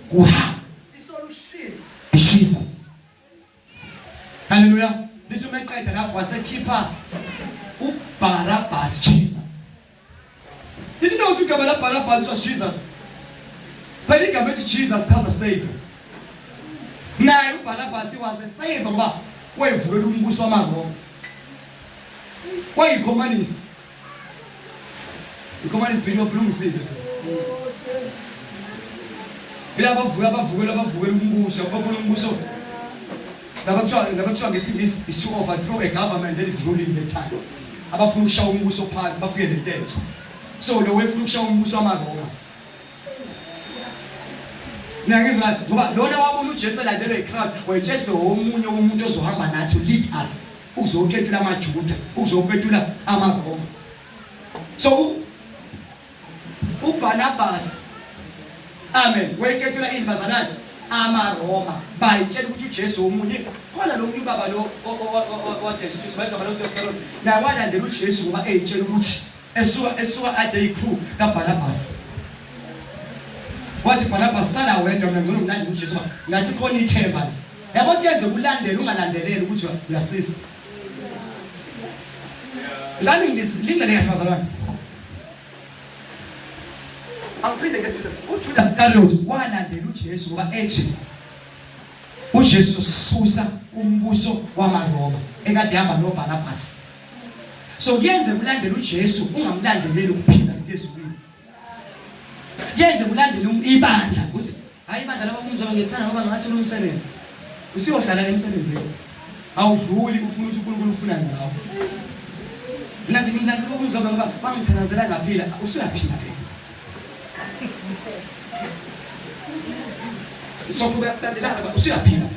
kuhamba. Isolution is Jesus. Hallelujah. Lithi uma eqeda lapho wasekhipha uBarabbas Jesus. Did you know ukuthi igama laBarabbas was Jesus? Phela igama ethi Jesus chaza savior. Naye uBarabbas was a savior ngoba wayevulela umbuso wamaRoma. Wayicommunist. Icommunist Bishop Lungisize. Yilaba abavuka abavukela abavukela umbuso, bakhona umbuso. Laba kuthiwa laba kuthiwa ngesingisi is to overthrow a government that is ruling the time. Abafuna ukushaya umbuso phansi bafike nentetho. So lo wefuna ukushaya umbuso wamaRoma. Niyangizwa ngoba lona wabona uJesu elandelwa i-crowd wayetshela lo omunye umuntu ozohamba nathi lead us ukuzoketula amaJuda ukuzoketula amaRoma. So uBarnabas amen wayeketula ini bazalwane amaRoma bayitshela ukuthi uJesu omunye khona lo muntu ubaba lo owadesithusa bayigama lo Jesu lo naye walandela uJesu ngoba eyitshela ukuthi esuka esuka ade icrew kaBarnabas wathi Barnabas sala wedwa mina ngcono ngilandele uJesu ngoba ngathi khona ithemba yabo kuyenze kulandela ungalandeleli ukuthi uyasiza ngani ngilingele kahle bazalwane angiphinde ngeJudas uJudas Iscariot walandela uJesu ngoba ethi uJesu uzosusa kumbuso wamaRoma ekade ehamba noBarnabas so kuyenze kulandela uJesu ungamlandeleli ukuphila ezulwini Kuyenze kulandele um, ibandla ukuthi hayi ibandla laba umzwa ngiyethanda ngoba ngathola umsebenzi. Usiyohlala emsebenzini. Awudluli ufuna ukuthi uNkulunkulu ufunani ngawe. Mina nje ngimlandela umzwa ngoba bangithandazela ngaphila usuyaphila phela. Soqhubeka silandelana usuyaphila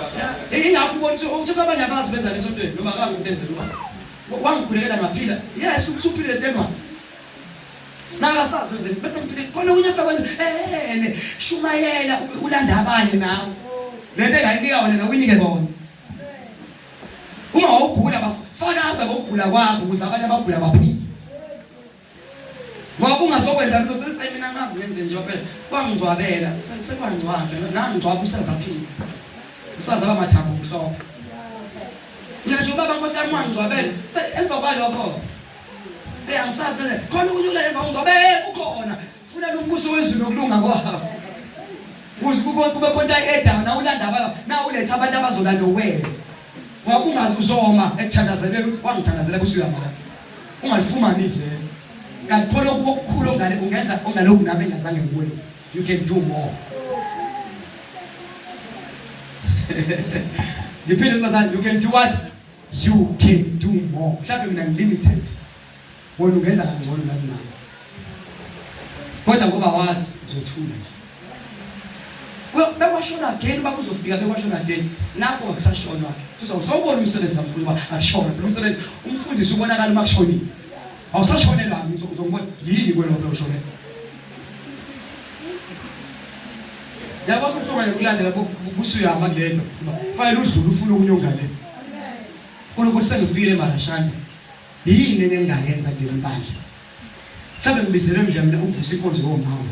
phela. Ingakho ubona ukuthi uthatha abanye abazi benza lesontweni noma akazi ukuthi enzela ubani. Wangikhulekela ngaphila. Yes, usuphilile then what? Nakasazi nje bese ngiphile khona okunye afakwe nje eh shumayela ulanda abanye nawe. Lento engayinika wena nawe uyinike bona. Uma wawugula bafakaza ngokugula kwakho ukuze abanye abagula baphile. Ngoba ungazokwenza ngizothi hayi mina ngazi ngenze nje phela kwangcwabela sekwangcwatshwa nangcwaba usazaphila. Usazaba mathambo mhlophe. Mina nje ubaba Nkosi yami wangcwabela emva kwalokho eh angisazi bese khona ukunyula emva ungcwabela ukhona funa umbuso wezulu nokulunga kwawo. Kuze kube khona into na ulanda abantu na uletha abantu abazolanda wena. Ngoba ungazi uzoma ekuthandazeleni ukuthi wangithandazela bese uyama la. Ungalifumani idlelo. Kanti khona okukhulu ongale ungenza ongalokhu nami engazange ngikwenze. You can do more. Ngiphinde bazali, you can do what? You can do more. Mhlawumbe mina ngilimited. Wena ungenza kangcono nakunami. Kodwa ngoba wazi uzothula nje. Bekwashona again uba kuzofika bekwashona again. Nakho akusashonwa ke. Tuza usawubona umsebenzi kamfundisi uba akushona phela umsebenzi umfundisi ubonakala uma kushonile. Awusashonelanga uzongibona yini kwena phela ushonela. Yabo usuhlukane ukulandela kusuyama kulento. Kufanele udlule ufune okunye ongale. uNkulunkulu sengifile mara shanza. Yini enye engingayenza kuleli bandla? Mhlawumbe ngibizelwe nje mina ukuvusa inkonzo yomama.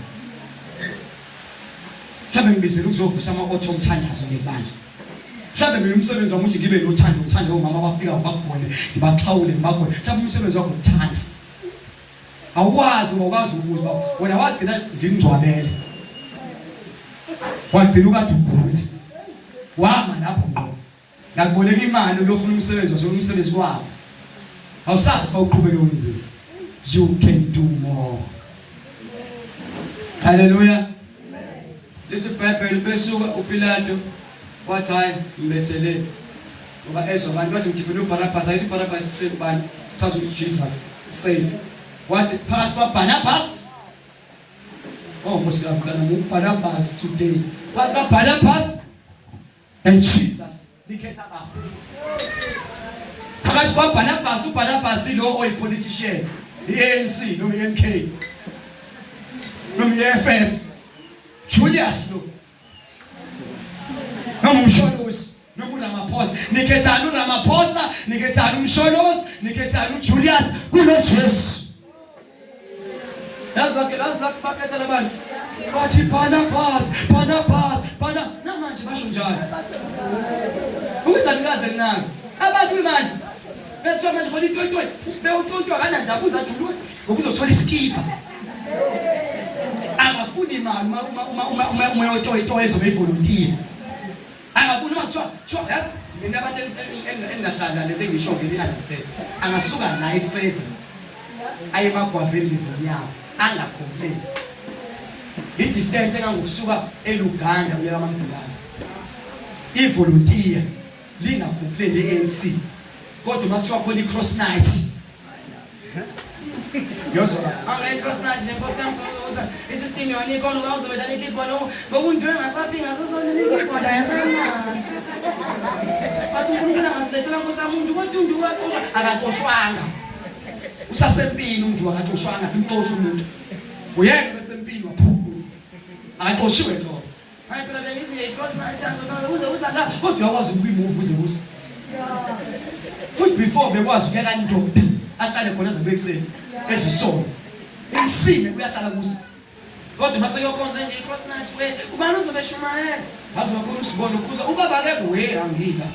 Mhlawumbe ngibizelwe ukuzovusa ama-otho omthandazo kuleli bandla. Mhlawumbe mina umsebenzi wami uthi ngibe nothando ngithande omama abafika ngibagone, ngibaxhawule ngibagone. Mhlawumbe umsebenzi wakho ukuthanda. Awukwazi ngoba ukwazi ukubuza baba wena wagcina ngingcwabele. Wagcina ukade ugula. Wama lapho ngqo. Ngakuboleka imali uyofuna umsebenzi wathola umsebenzi kwabo. Awusazi fa uqhubeke wenzeni. You can do more. Hallelujah. Lithi iBhayibheli besuka uPilato wathi hayi mbetheleni ngoba ezwa abantu bathi ngikhiphele uBarabas ayithi uBarabas straight ubani chaza ukuthi Jesus safe wathi phakathi kwaBarnabas oh Nkosi yami kana nguBarnabas today wathi kaBarnabas And Jesus nikhetha ba. Phakathi kwaBarnabas uBarnabas lo oyipolitician, iANC no iMK. Noma iEFF. Julius lo. Noma uMsholozi noma uRamaphosa. Nikhethani uRamaphosa, nikhethani uMsholozi, nikhethani uJulius kulo Jesu. Yazi bakhe yazi lapho bakhetha labantu. Bathi Barnabas, Barnabas, Barna namanje basho njalo. Ukusalikaze kunani. Abantu manje bethiwa manje khona itoyitoyi bewutoyitoyi akanandaba uzajuluka ngoba uzothola iskipa. Akafuni imali uma uma uma uma uma uma yotoyitoyi ezobe ivolontiya. Angabuni uma kuthiwa kuthiwa yazi mina abantu engingahlala lento engisho ngeke understand. Angasuka la eFraser aye emagwaveni ngezinyawo angacomplain. I-distance engangokusuka eLuganda kuya kaMamdukazi. Ivolontiya lingacomplain le-ANC kodwa uma kuthiwa khona i-cross night Yozwa Angayi cross night nje nkosi yami sokuza isystem yona ikhona uba uzobedlala ikeyboard ngokundwe ngasaphi ngasosona ikeyboard ayesemnandi. Bathi uNkulunkulu angasilethela nkosi yami umuntu kodwa uNdu waxoshwa akaxoshwanga. Usasempini uNdu akaxoshwanga simxosha umuntu. Uyena besempini waphuma. Akaxoshiwe nhlobo. Hayi phela bengithi ngiyayi-cross night ngizothatha uze uza la kodwa uyakwazi ukuyimuva uze kuze. Futhi before bekwazi ukuya kandoda ahlale khona aze ekuseni ezisona. Insime kuyahlala kuze. Kodwa uma sekuyokhonza nje i-cross night we ubani uzobe eshumayela? Waze wakhona usibona ukhuza ubaba akekho we angila.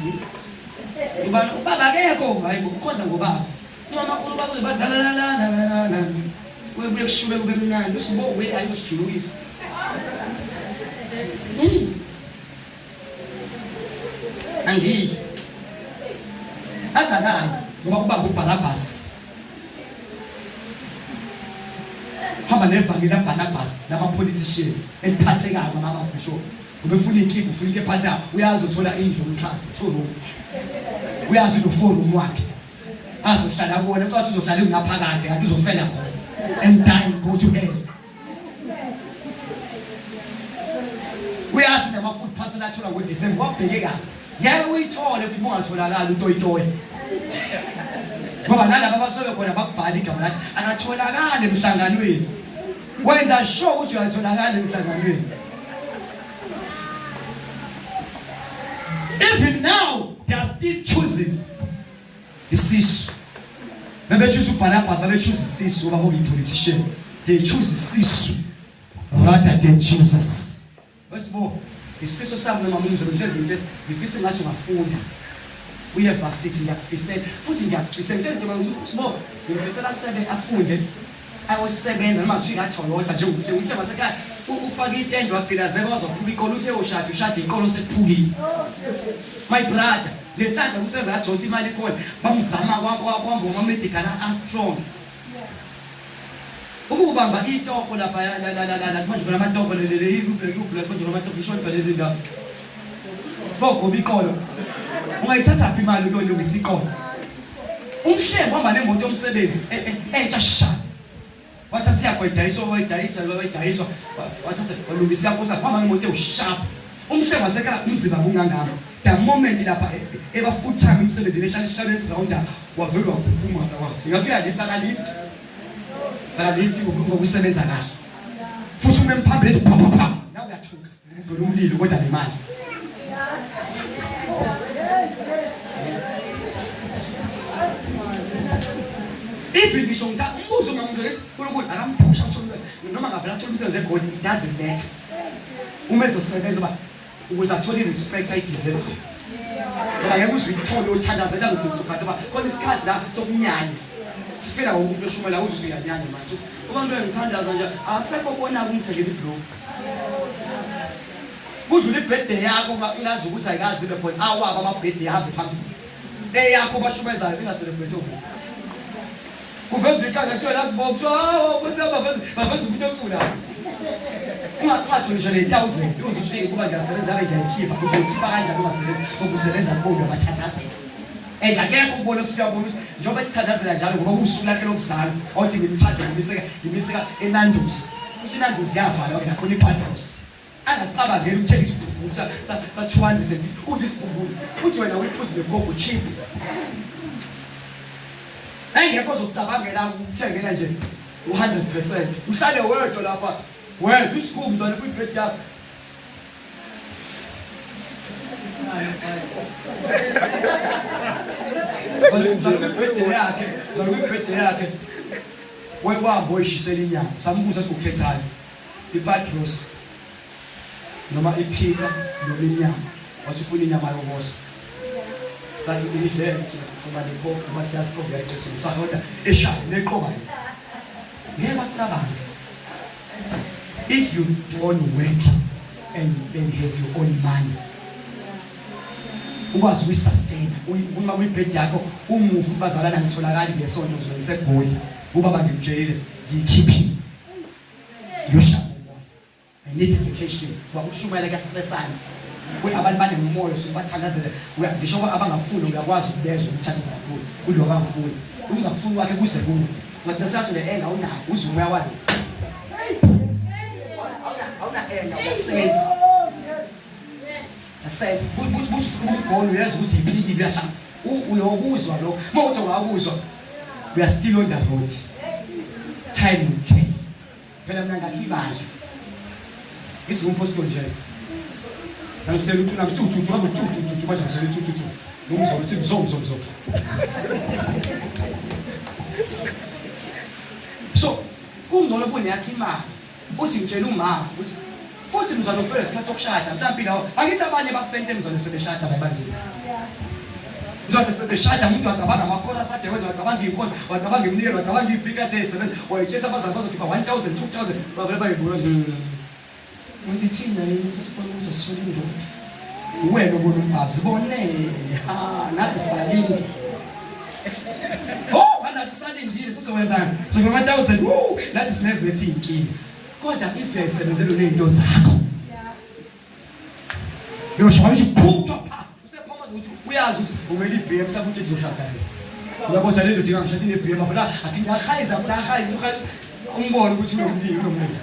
Ubani ubaba akekho hayi bo ukhonza ngobaba. Ncoma kakhulu ubaba uzobe la la la la la la. Kubuye kushube kube mnandi usibo we ayi usijulukisa. Angiyi. Athi akayi ngoba kubamba uBarabas. Hamba nevangeli laBarnabas lama-politician eliphathekayo mama bishop. Ngoba efuna inkinga ufuna into ephathekayo uyazi uthola indlu umxhaso two room. Uyazi uno four room wakhe. Azohlala kuwona ucathi uzohlala ungaphakade kanti uzofela khona. And die and go to hell. Uyazi nama food parcel athola ngoDecember wabheke kabi. Ngeke uyithole futhi bungatholakali utoyitoyi. Ngoba nalaba abasuke khona bakubhala igama lakhe akatholakali emhlanganweni. Wenza sure ukuthi uyatholakala emhlanganweni. Even now they are still choosing isisu. Bebe-choose uBarnabas, babe-choose isisu ngoba kuyi-politician. They choose isisu rather than Jesus. Wesibo, isifiso sami noma mumzolo ngihlezi into ngifisa ngathi ungafunda. Uye varsity ngiyakufisela futhi ngiyakufisela nje nje sibo ngifisela sebe afunde ayosebenza noma kuthiwa ingaToyota njengokuthi umhle wasekhaya ufake itende wagqilazeka waze waphuka iqolo uthe ushada ushada iqolo sekuphukile my brother le nhlanhla kusenza kaJotha imali ikhona bamzama kwamba ama-medical a-strong ukubamba itofo lapha la la la la manje khona amatofo le le iblack manje khona amatofo isho phela izindawo bogoba iqolo ungayithatha phi imali ukuyolungisa iqolo Umshengu uhamba nemoto yomsebenzi e, e, entsha sha. Wathatha yakho wayidayiswa wayidayisa wayidayiswa wathatha walungisa yakho usahamba ngemoto ewusharp. Umshengu wasekhaya umzimba bungangama. The moment lapha e, eba full time emsebenzini ehlala esihlalweni esirounda wavele wakhukhuma wathi ngathi uyalift akalift. Akalift ngokusebenza kahle. Futhi uma emphambili ethi pha pha pha nawe uyathuka. Ugcwele umlilo kodwa nemali. Even ngisho ngithatha umbuzo uma umuntu ethi uNkulunkulu akamphusha uthole noma ngavela athole umsebenzi egoli it doesn't matter. Uma ezosebenza uba ukuze athole i-respect ayideservayo. Ngoba ngeke uze uyithole uthandazela kudinga ukhathi uba khona isikhathi la sokunyanya. Sifela wonke umuntu oshumela uze uyanyanya manje. Uma umuntu engithandaza nje asekho kona kumthengela iblock. Kudlula ibirthday yakho ungazi ukuthi ayikazi ibe khona awabo ama-birthday ahambe phambili eyakho bashumezayo inga-celebrate omunye kuvezwa ikhanda kuthiwa lazi bo kuthiwa hawo baveza baveza umuntu ocula ungatholi ngisho ne-thousand uze usho kuba ngiyasebenza abe ngiyayikhipha uzoyikhipha kanjani ungasebenzi ngokusebenza kubona abathandazela And akekho ukubona ukuthi uyabona ukuthi njengoba esithandazela njalo ngoba kuwusuku lakhe lokuzalwa othi ngimthathe ngimiseka ngimiseka eNandos futhi iNandos yavalwa ke nakhona iPatros angacabangeli ukuthenga isigubhu sa sa 250 udla isigubhu futhi wena uyiphuza negogo cheap engekho ozokucabangela ukuthengela nje u-100% uhlale wedwa lapha wedwa isigubhu mzwane kwi-bed yakho Ngibhede yakhe, ngibhede yakhe. Wayewahamba oyishisela inyama. Sambuza ukuthi ukhethani. Ipadros noma ipizza noma inyama. Wathi ufuna inyama yokosa. Sasibidle thina sisoba necoke ngoba siyazi coke yayiqiniso sakho kodwa eshaya neqoba yena. Ngeke bakucabange. If you don't work and then have your own money ukwazi ukuyisustain uma kuyibhedi yakho umuve bazalana ngitholakali ngesonto ngizobe ngisegoli ubaba ngimtshelile ngiyikhiphile ngiyoshaya umoya. Need vacation. Ngoba ukushumayela kuyastressana. Kuthi abantu banemoya so bathandazele. Ngisho abangakufuni uyakwazi ukubezwa ukuthandaza kakhulu. Kulo abangafuni. Ungafuni kwakhe kuze kuwe. Ngathi sathi le enga unayo uze umoya walo. Awuna awuna enga uyasenza. Yasenza. Kuthi ufuna ukugona uyazi ukuthi iphikile uyahlala. Uyokuzwa lo. Uma uthi ungakuzwa we are still on the road. Time will tell. Phela mina ngakibandla. Ngithi umpostoli nje. Ngangisela uthi una tu tu tu tu tu tu tu manje ngisela tu tu tu. Ngumzolo uthi mzo mzo mzo. So kungcono kuneyakho imali. Uthi ngitshela uma ukuthi futhi mzwana ufele isikhathi sokushada mhlawumbe lawo angithi abanye bafente mzwana sebeshada la ebandleni. Mzwana sebeshada umuntu wacabanga amakhorasi ade wenza wacabanga iy'nkonzo wacabanga iminikelo wacabanga iy'pikade ey'sebenza wayitshesa abazali bazokhipha 1000 2000 bavele bayibuka kanti thina yini sesibona ukuthi sisole indoda wena ubona umfazi bonele ha nathi salindile oh nathi salindile sizokwenzani sokuba 1000 woo nathi sinezethu iy'nkinga kodwa if uyayisebenzela uney'nto zakho Uyoshaya nje phutha pha. Usephoma ukuthi uyazi ukuthi umele iBM mhlawumbe ukuthi uzoshada le. Uyabona le ndoda ingangishada ineBM afuna akingahayiza afuna ahayiza uhayiza umbone ukuthi unomlilo unomlilo.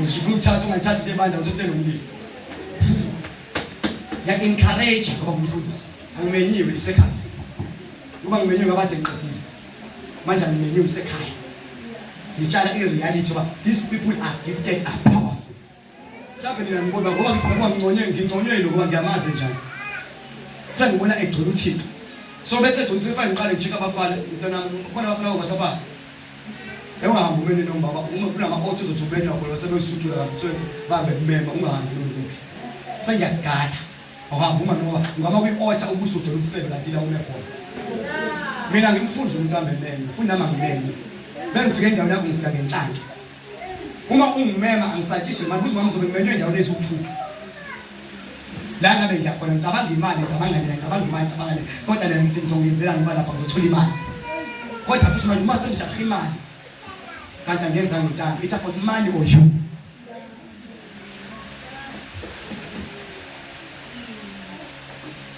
Uzifuna ukuthatha ungayithathi into ebanda uthi unomlilo. Ngiya encourage ngoba ngumfundisi. Angimenyiwe isekhaya. Uma ngimenyiwe ngabade ngiqedile. Manje angimenyiwe isekhaya. Ngitshala i-reality ngoba these people are gifted are powerful. Mhlawumbe nina ngibona ngoba ngithi ngoba nginconywe nginconywe ngoba ngiyamazi njani. Sengibona egcwele uThixo. So bese egcwele sefane ngiqale ngijika abafana mntwana khona abafana okasapha. Ungahambi umene noma baba uma kunama auto uzothi ubena khona sebeyisuthula kabuthwe bambe kumema ungahambi noma kuphi. Sengiyagada. Awuhambi uma noma ungama kwi-altar ubusudela ubufebe kanti la ume khona. Mina ngimfunde umuntu amememe, ngifuna nami angimeme. Bengifike endaweni yakho ngifika ngenhlanhla. Uma ungimema angisatshiswe imali ukuthi mama ngizobe ngimenywe endaweni eziwu-two. La ngabe ngiyakhona ngicabanga imali ngicabanga le ngicabanga imali ngicabanga le kodwa lena ngithi ngizongenzela ngoba lapha ngizothola imali. Kodwa futhi manje uma sengijahe imali kanti angenzanga intando it's about money or you.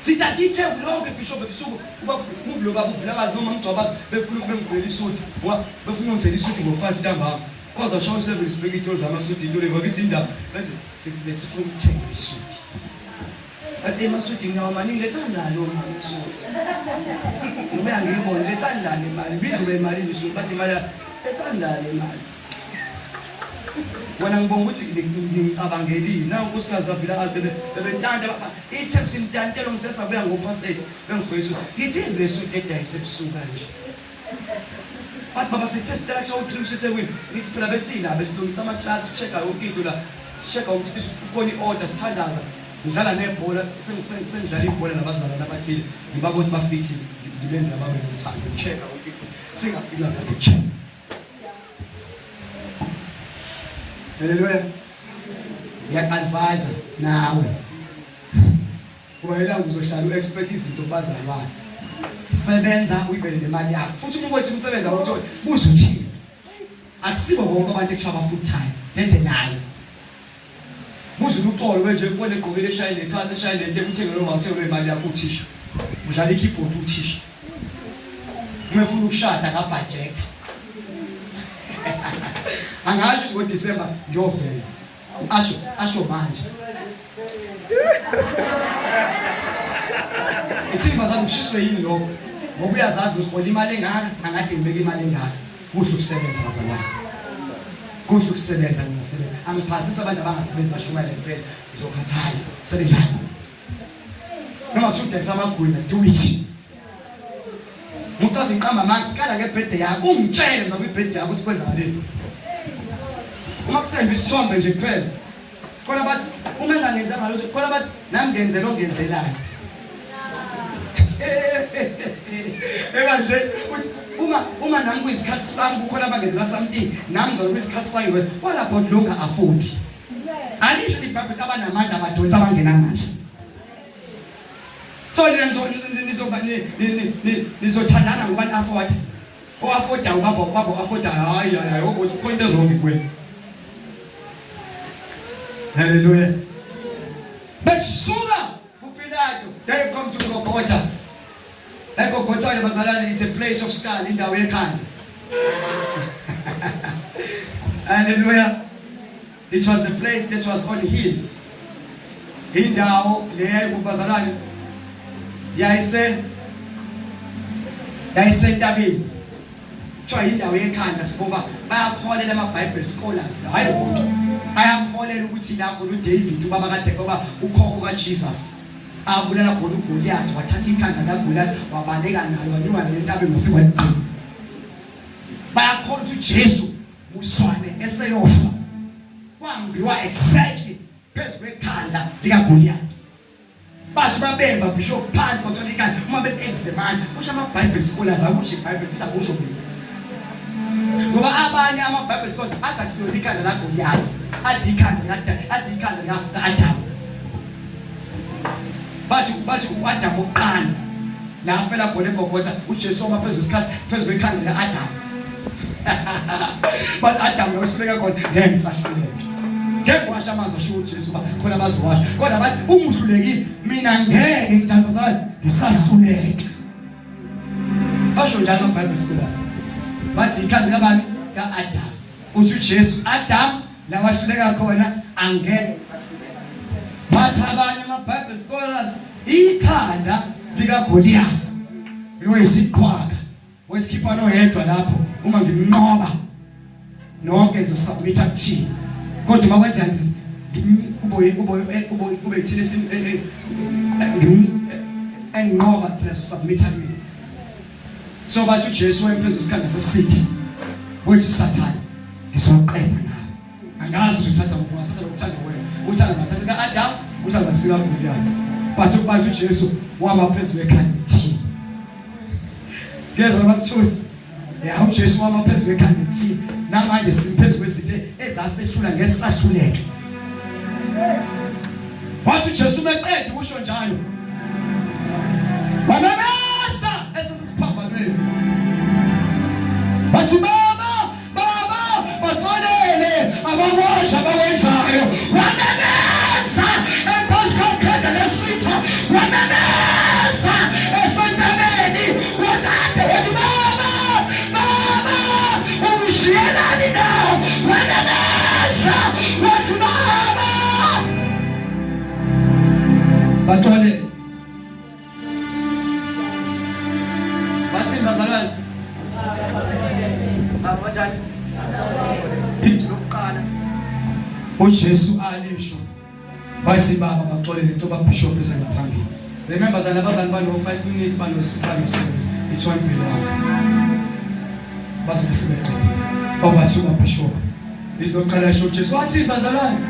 Sithatha itheku lonke bishop ebusuku uba mubi lo baba uVilakazi noma Mgcwaba befuna ukungivela isudi ngoba befuna ungithela isudi ngo-5 ntambama kwaze washaya u-7 sibeke iy'tolo zamasudi into leyo bakithi indaba bathi besifuna ukuthenga isudi bathi emasudi nginawo maningi lethani lalo mali isudi ngoba angiyiboni lethani lale mali bizobe imalini isudi bathi imali lethani lale mali wena ngibonga ukuthi ningicabangelile nawu unkosikazi kaVilakazi bebe bebentanta iTaxi intantelo ngisesabuya ngo-past 8 bengifeyisa ngithini le suit edayisa ebusuku kanje bathi baba sithe sitela kusho u-3 usethekwini ngithi phela besila besilungisa amaklasi si-check-a yonke into la si-check-a yonke into kukhona i-order sithandaza ngidlala nebhola sengidlala ibhola nabazalwane abathile ngibabona bafithi ngibenza babe nothando ngi-check-a yonke into singafiki ngathi ngi-check Haleluya. Ngiyak-advise nawe. Kuba yela uzohlala u-expect izinto kubazalwane. Sebenza uyibele nemali yakho. Futhi uma uthi umsebenzi awutholi, buza uthini. Akusibo bonke abantu ekuthiwa ba full time. Nenze naye. Buza uxolo wenje kubona egqokile eshayile ekhathi eshayile into ekuthengele uma uthengele imali yakho uthisha. Udlala i-keyboard uthisha. Uma efuna ukushada ngabhajetha. Angasho ukuthi ngoDecember ngiyovela. Asho asho manje. Ithini bazali kushiswe yini lokho? Ngoba uyazazi ngihola imali engaka angathi ngibeka imali engaka. Kuhle ukusebenza bazalwane. Kuhle ukusebenza ngingasebenza. Angiphasisa abantu abangasebenzi bashumayele kuphela. Ngizokhathala. Sebenzani. Noma kuthiwa udayisa amagwinya, do it. Mucaza inqamba amanga, qala ngebhede yakho, ungitshele ngiza kwibhede yakho ukuthi kwenzakaleni. Uma kusendwa isithombe nje kuphela. Khona bathi uma engangenzanga lutho, khona bathi nami ngenzela ongenzelayo. Ebandleni uthi uma uma nami kuyisikhathi sami kukhona abangenzela something nami ngizobe kuyisikhathi sami what about lo nga-afford alisho ibhayibheli abanamandla abadonsa abangenamandla so nina nizoba nizothandana ngoba ni-afforda o-affordayo baba baba o-affordayo hayi hayi hayi ukuthi khona into wrong kuwe. Hallelujah. Besuka kuPilato, they come to Golgotha. EGolgotha bazalwane, it's a place of skull, indawo yekhanda. Hallelujah. It was a place that was on hill. Indawo leyo kubazalwane yayise yayisentabeni. Kuthiwa yindawo yekhanda ngoba bayakholela ama-Bible scholars, hhayi wonke. Ayakholela ukuthi la khona uDavid ubaba kade ngoba ukhokho kaJesus abulala khona uGoliath, wathatha ikhanda kaGoliath wabaleka nalo wanyuka nalo entabeni wafika waligqina. Bayakholwa ukuthi uJesu muswane eseyofa kwambiwa exactly phezu kwekhanda likaGoliath. Basho babemba bishop phansi bathola ikhanda uma be-examine kusho ama-Bible scholars akusho iBhayibheli futhi akusho mina. Ngoba abanye ama-Bible scholars athi akusiyona ikhanda laGoliath, athi ikhanda lika athi ikhanda lika-Adamu. Bathi bathi u-Adamu wokuqala la afela khona eGogotha uJesu wama phezu kwesikhathi phezu kwekhanda lika-Adamu. Bathi Adamu lohluleka khona ngeke ngisahluleka. Ngeke washa amazwi ashiwo uJesu ba khona bazowasha. Kodwa bathi uma uhlulekile mina ngeke ngithanda bazali ngisahluleka. Basho njalo ama-Bible scholars. Bathi ikhanda kabani? Ka-Adamu. Uthi uJesu Adam la wahluleka khona angeke ngisahluleka. Bathi abanye ama-Bible scholars ikhanda likaGoliath loyisiqhwaga wesikhipha noyedwa lapho uma ngimnqoba nonke ngizosubmitha kuthina kodwa uma kwenzeka kube kube kube kube thina enginqoba thina sosubmitha kumina. So bathi uJesu wayephezu kwesikhanda sesitha wethi Sathane ngizoqeda ngawe. Angazi ukuthi uthatha kuphi, ungathatha lokuthanda wena, uthanda ngathatha ka-Adam, uthanda ngathatha kaGoliath. But bathi uJesu wama phezu kwekhanda ethile. Ngezwa bakuthusa. Ya uJesu wama phezu kwekhanda ethile. Namanje simphezu kwezinto ezasehlula ngesahluleke. Wathi uJesu meqeda usho njalo. Wamemeza esesisiphambanweni. Wathi baba Baba, baxolele abakwazi abakwenzayo. Wamemeza ephansi kokhanda lesitha, wamemeza esentabeni, wathanda wathi baba, baba, ungishiyelani na? Wamemeza wathi baba, baxolele. Bathini bazalwane? Baba kanjani? Izwi lokuqala uJesu alisho bathi baba baxolele cela bishop esengaphambili. Remember zana abazali bano 5 minutes bano 6 it's one belong. Bazobe sebeqedile. Over to bishop. Izwi lokuqala lisho uJesu wathi bazalwane.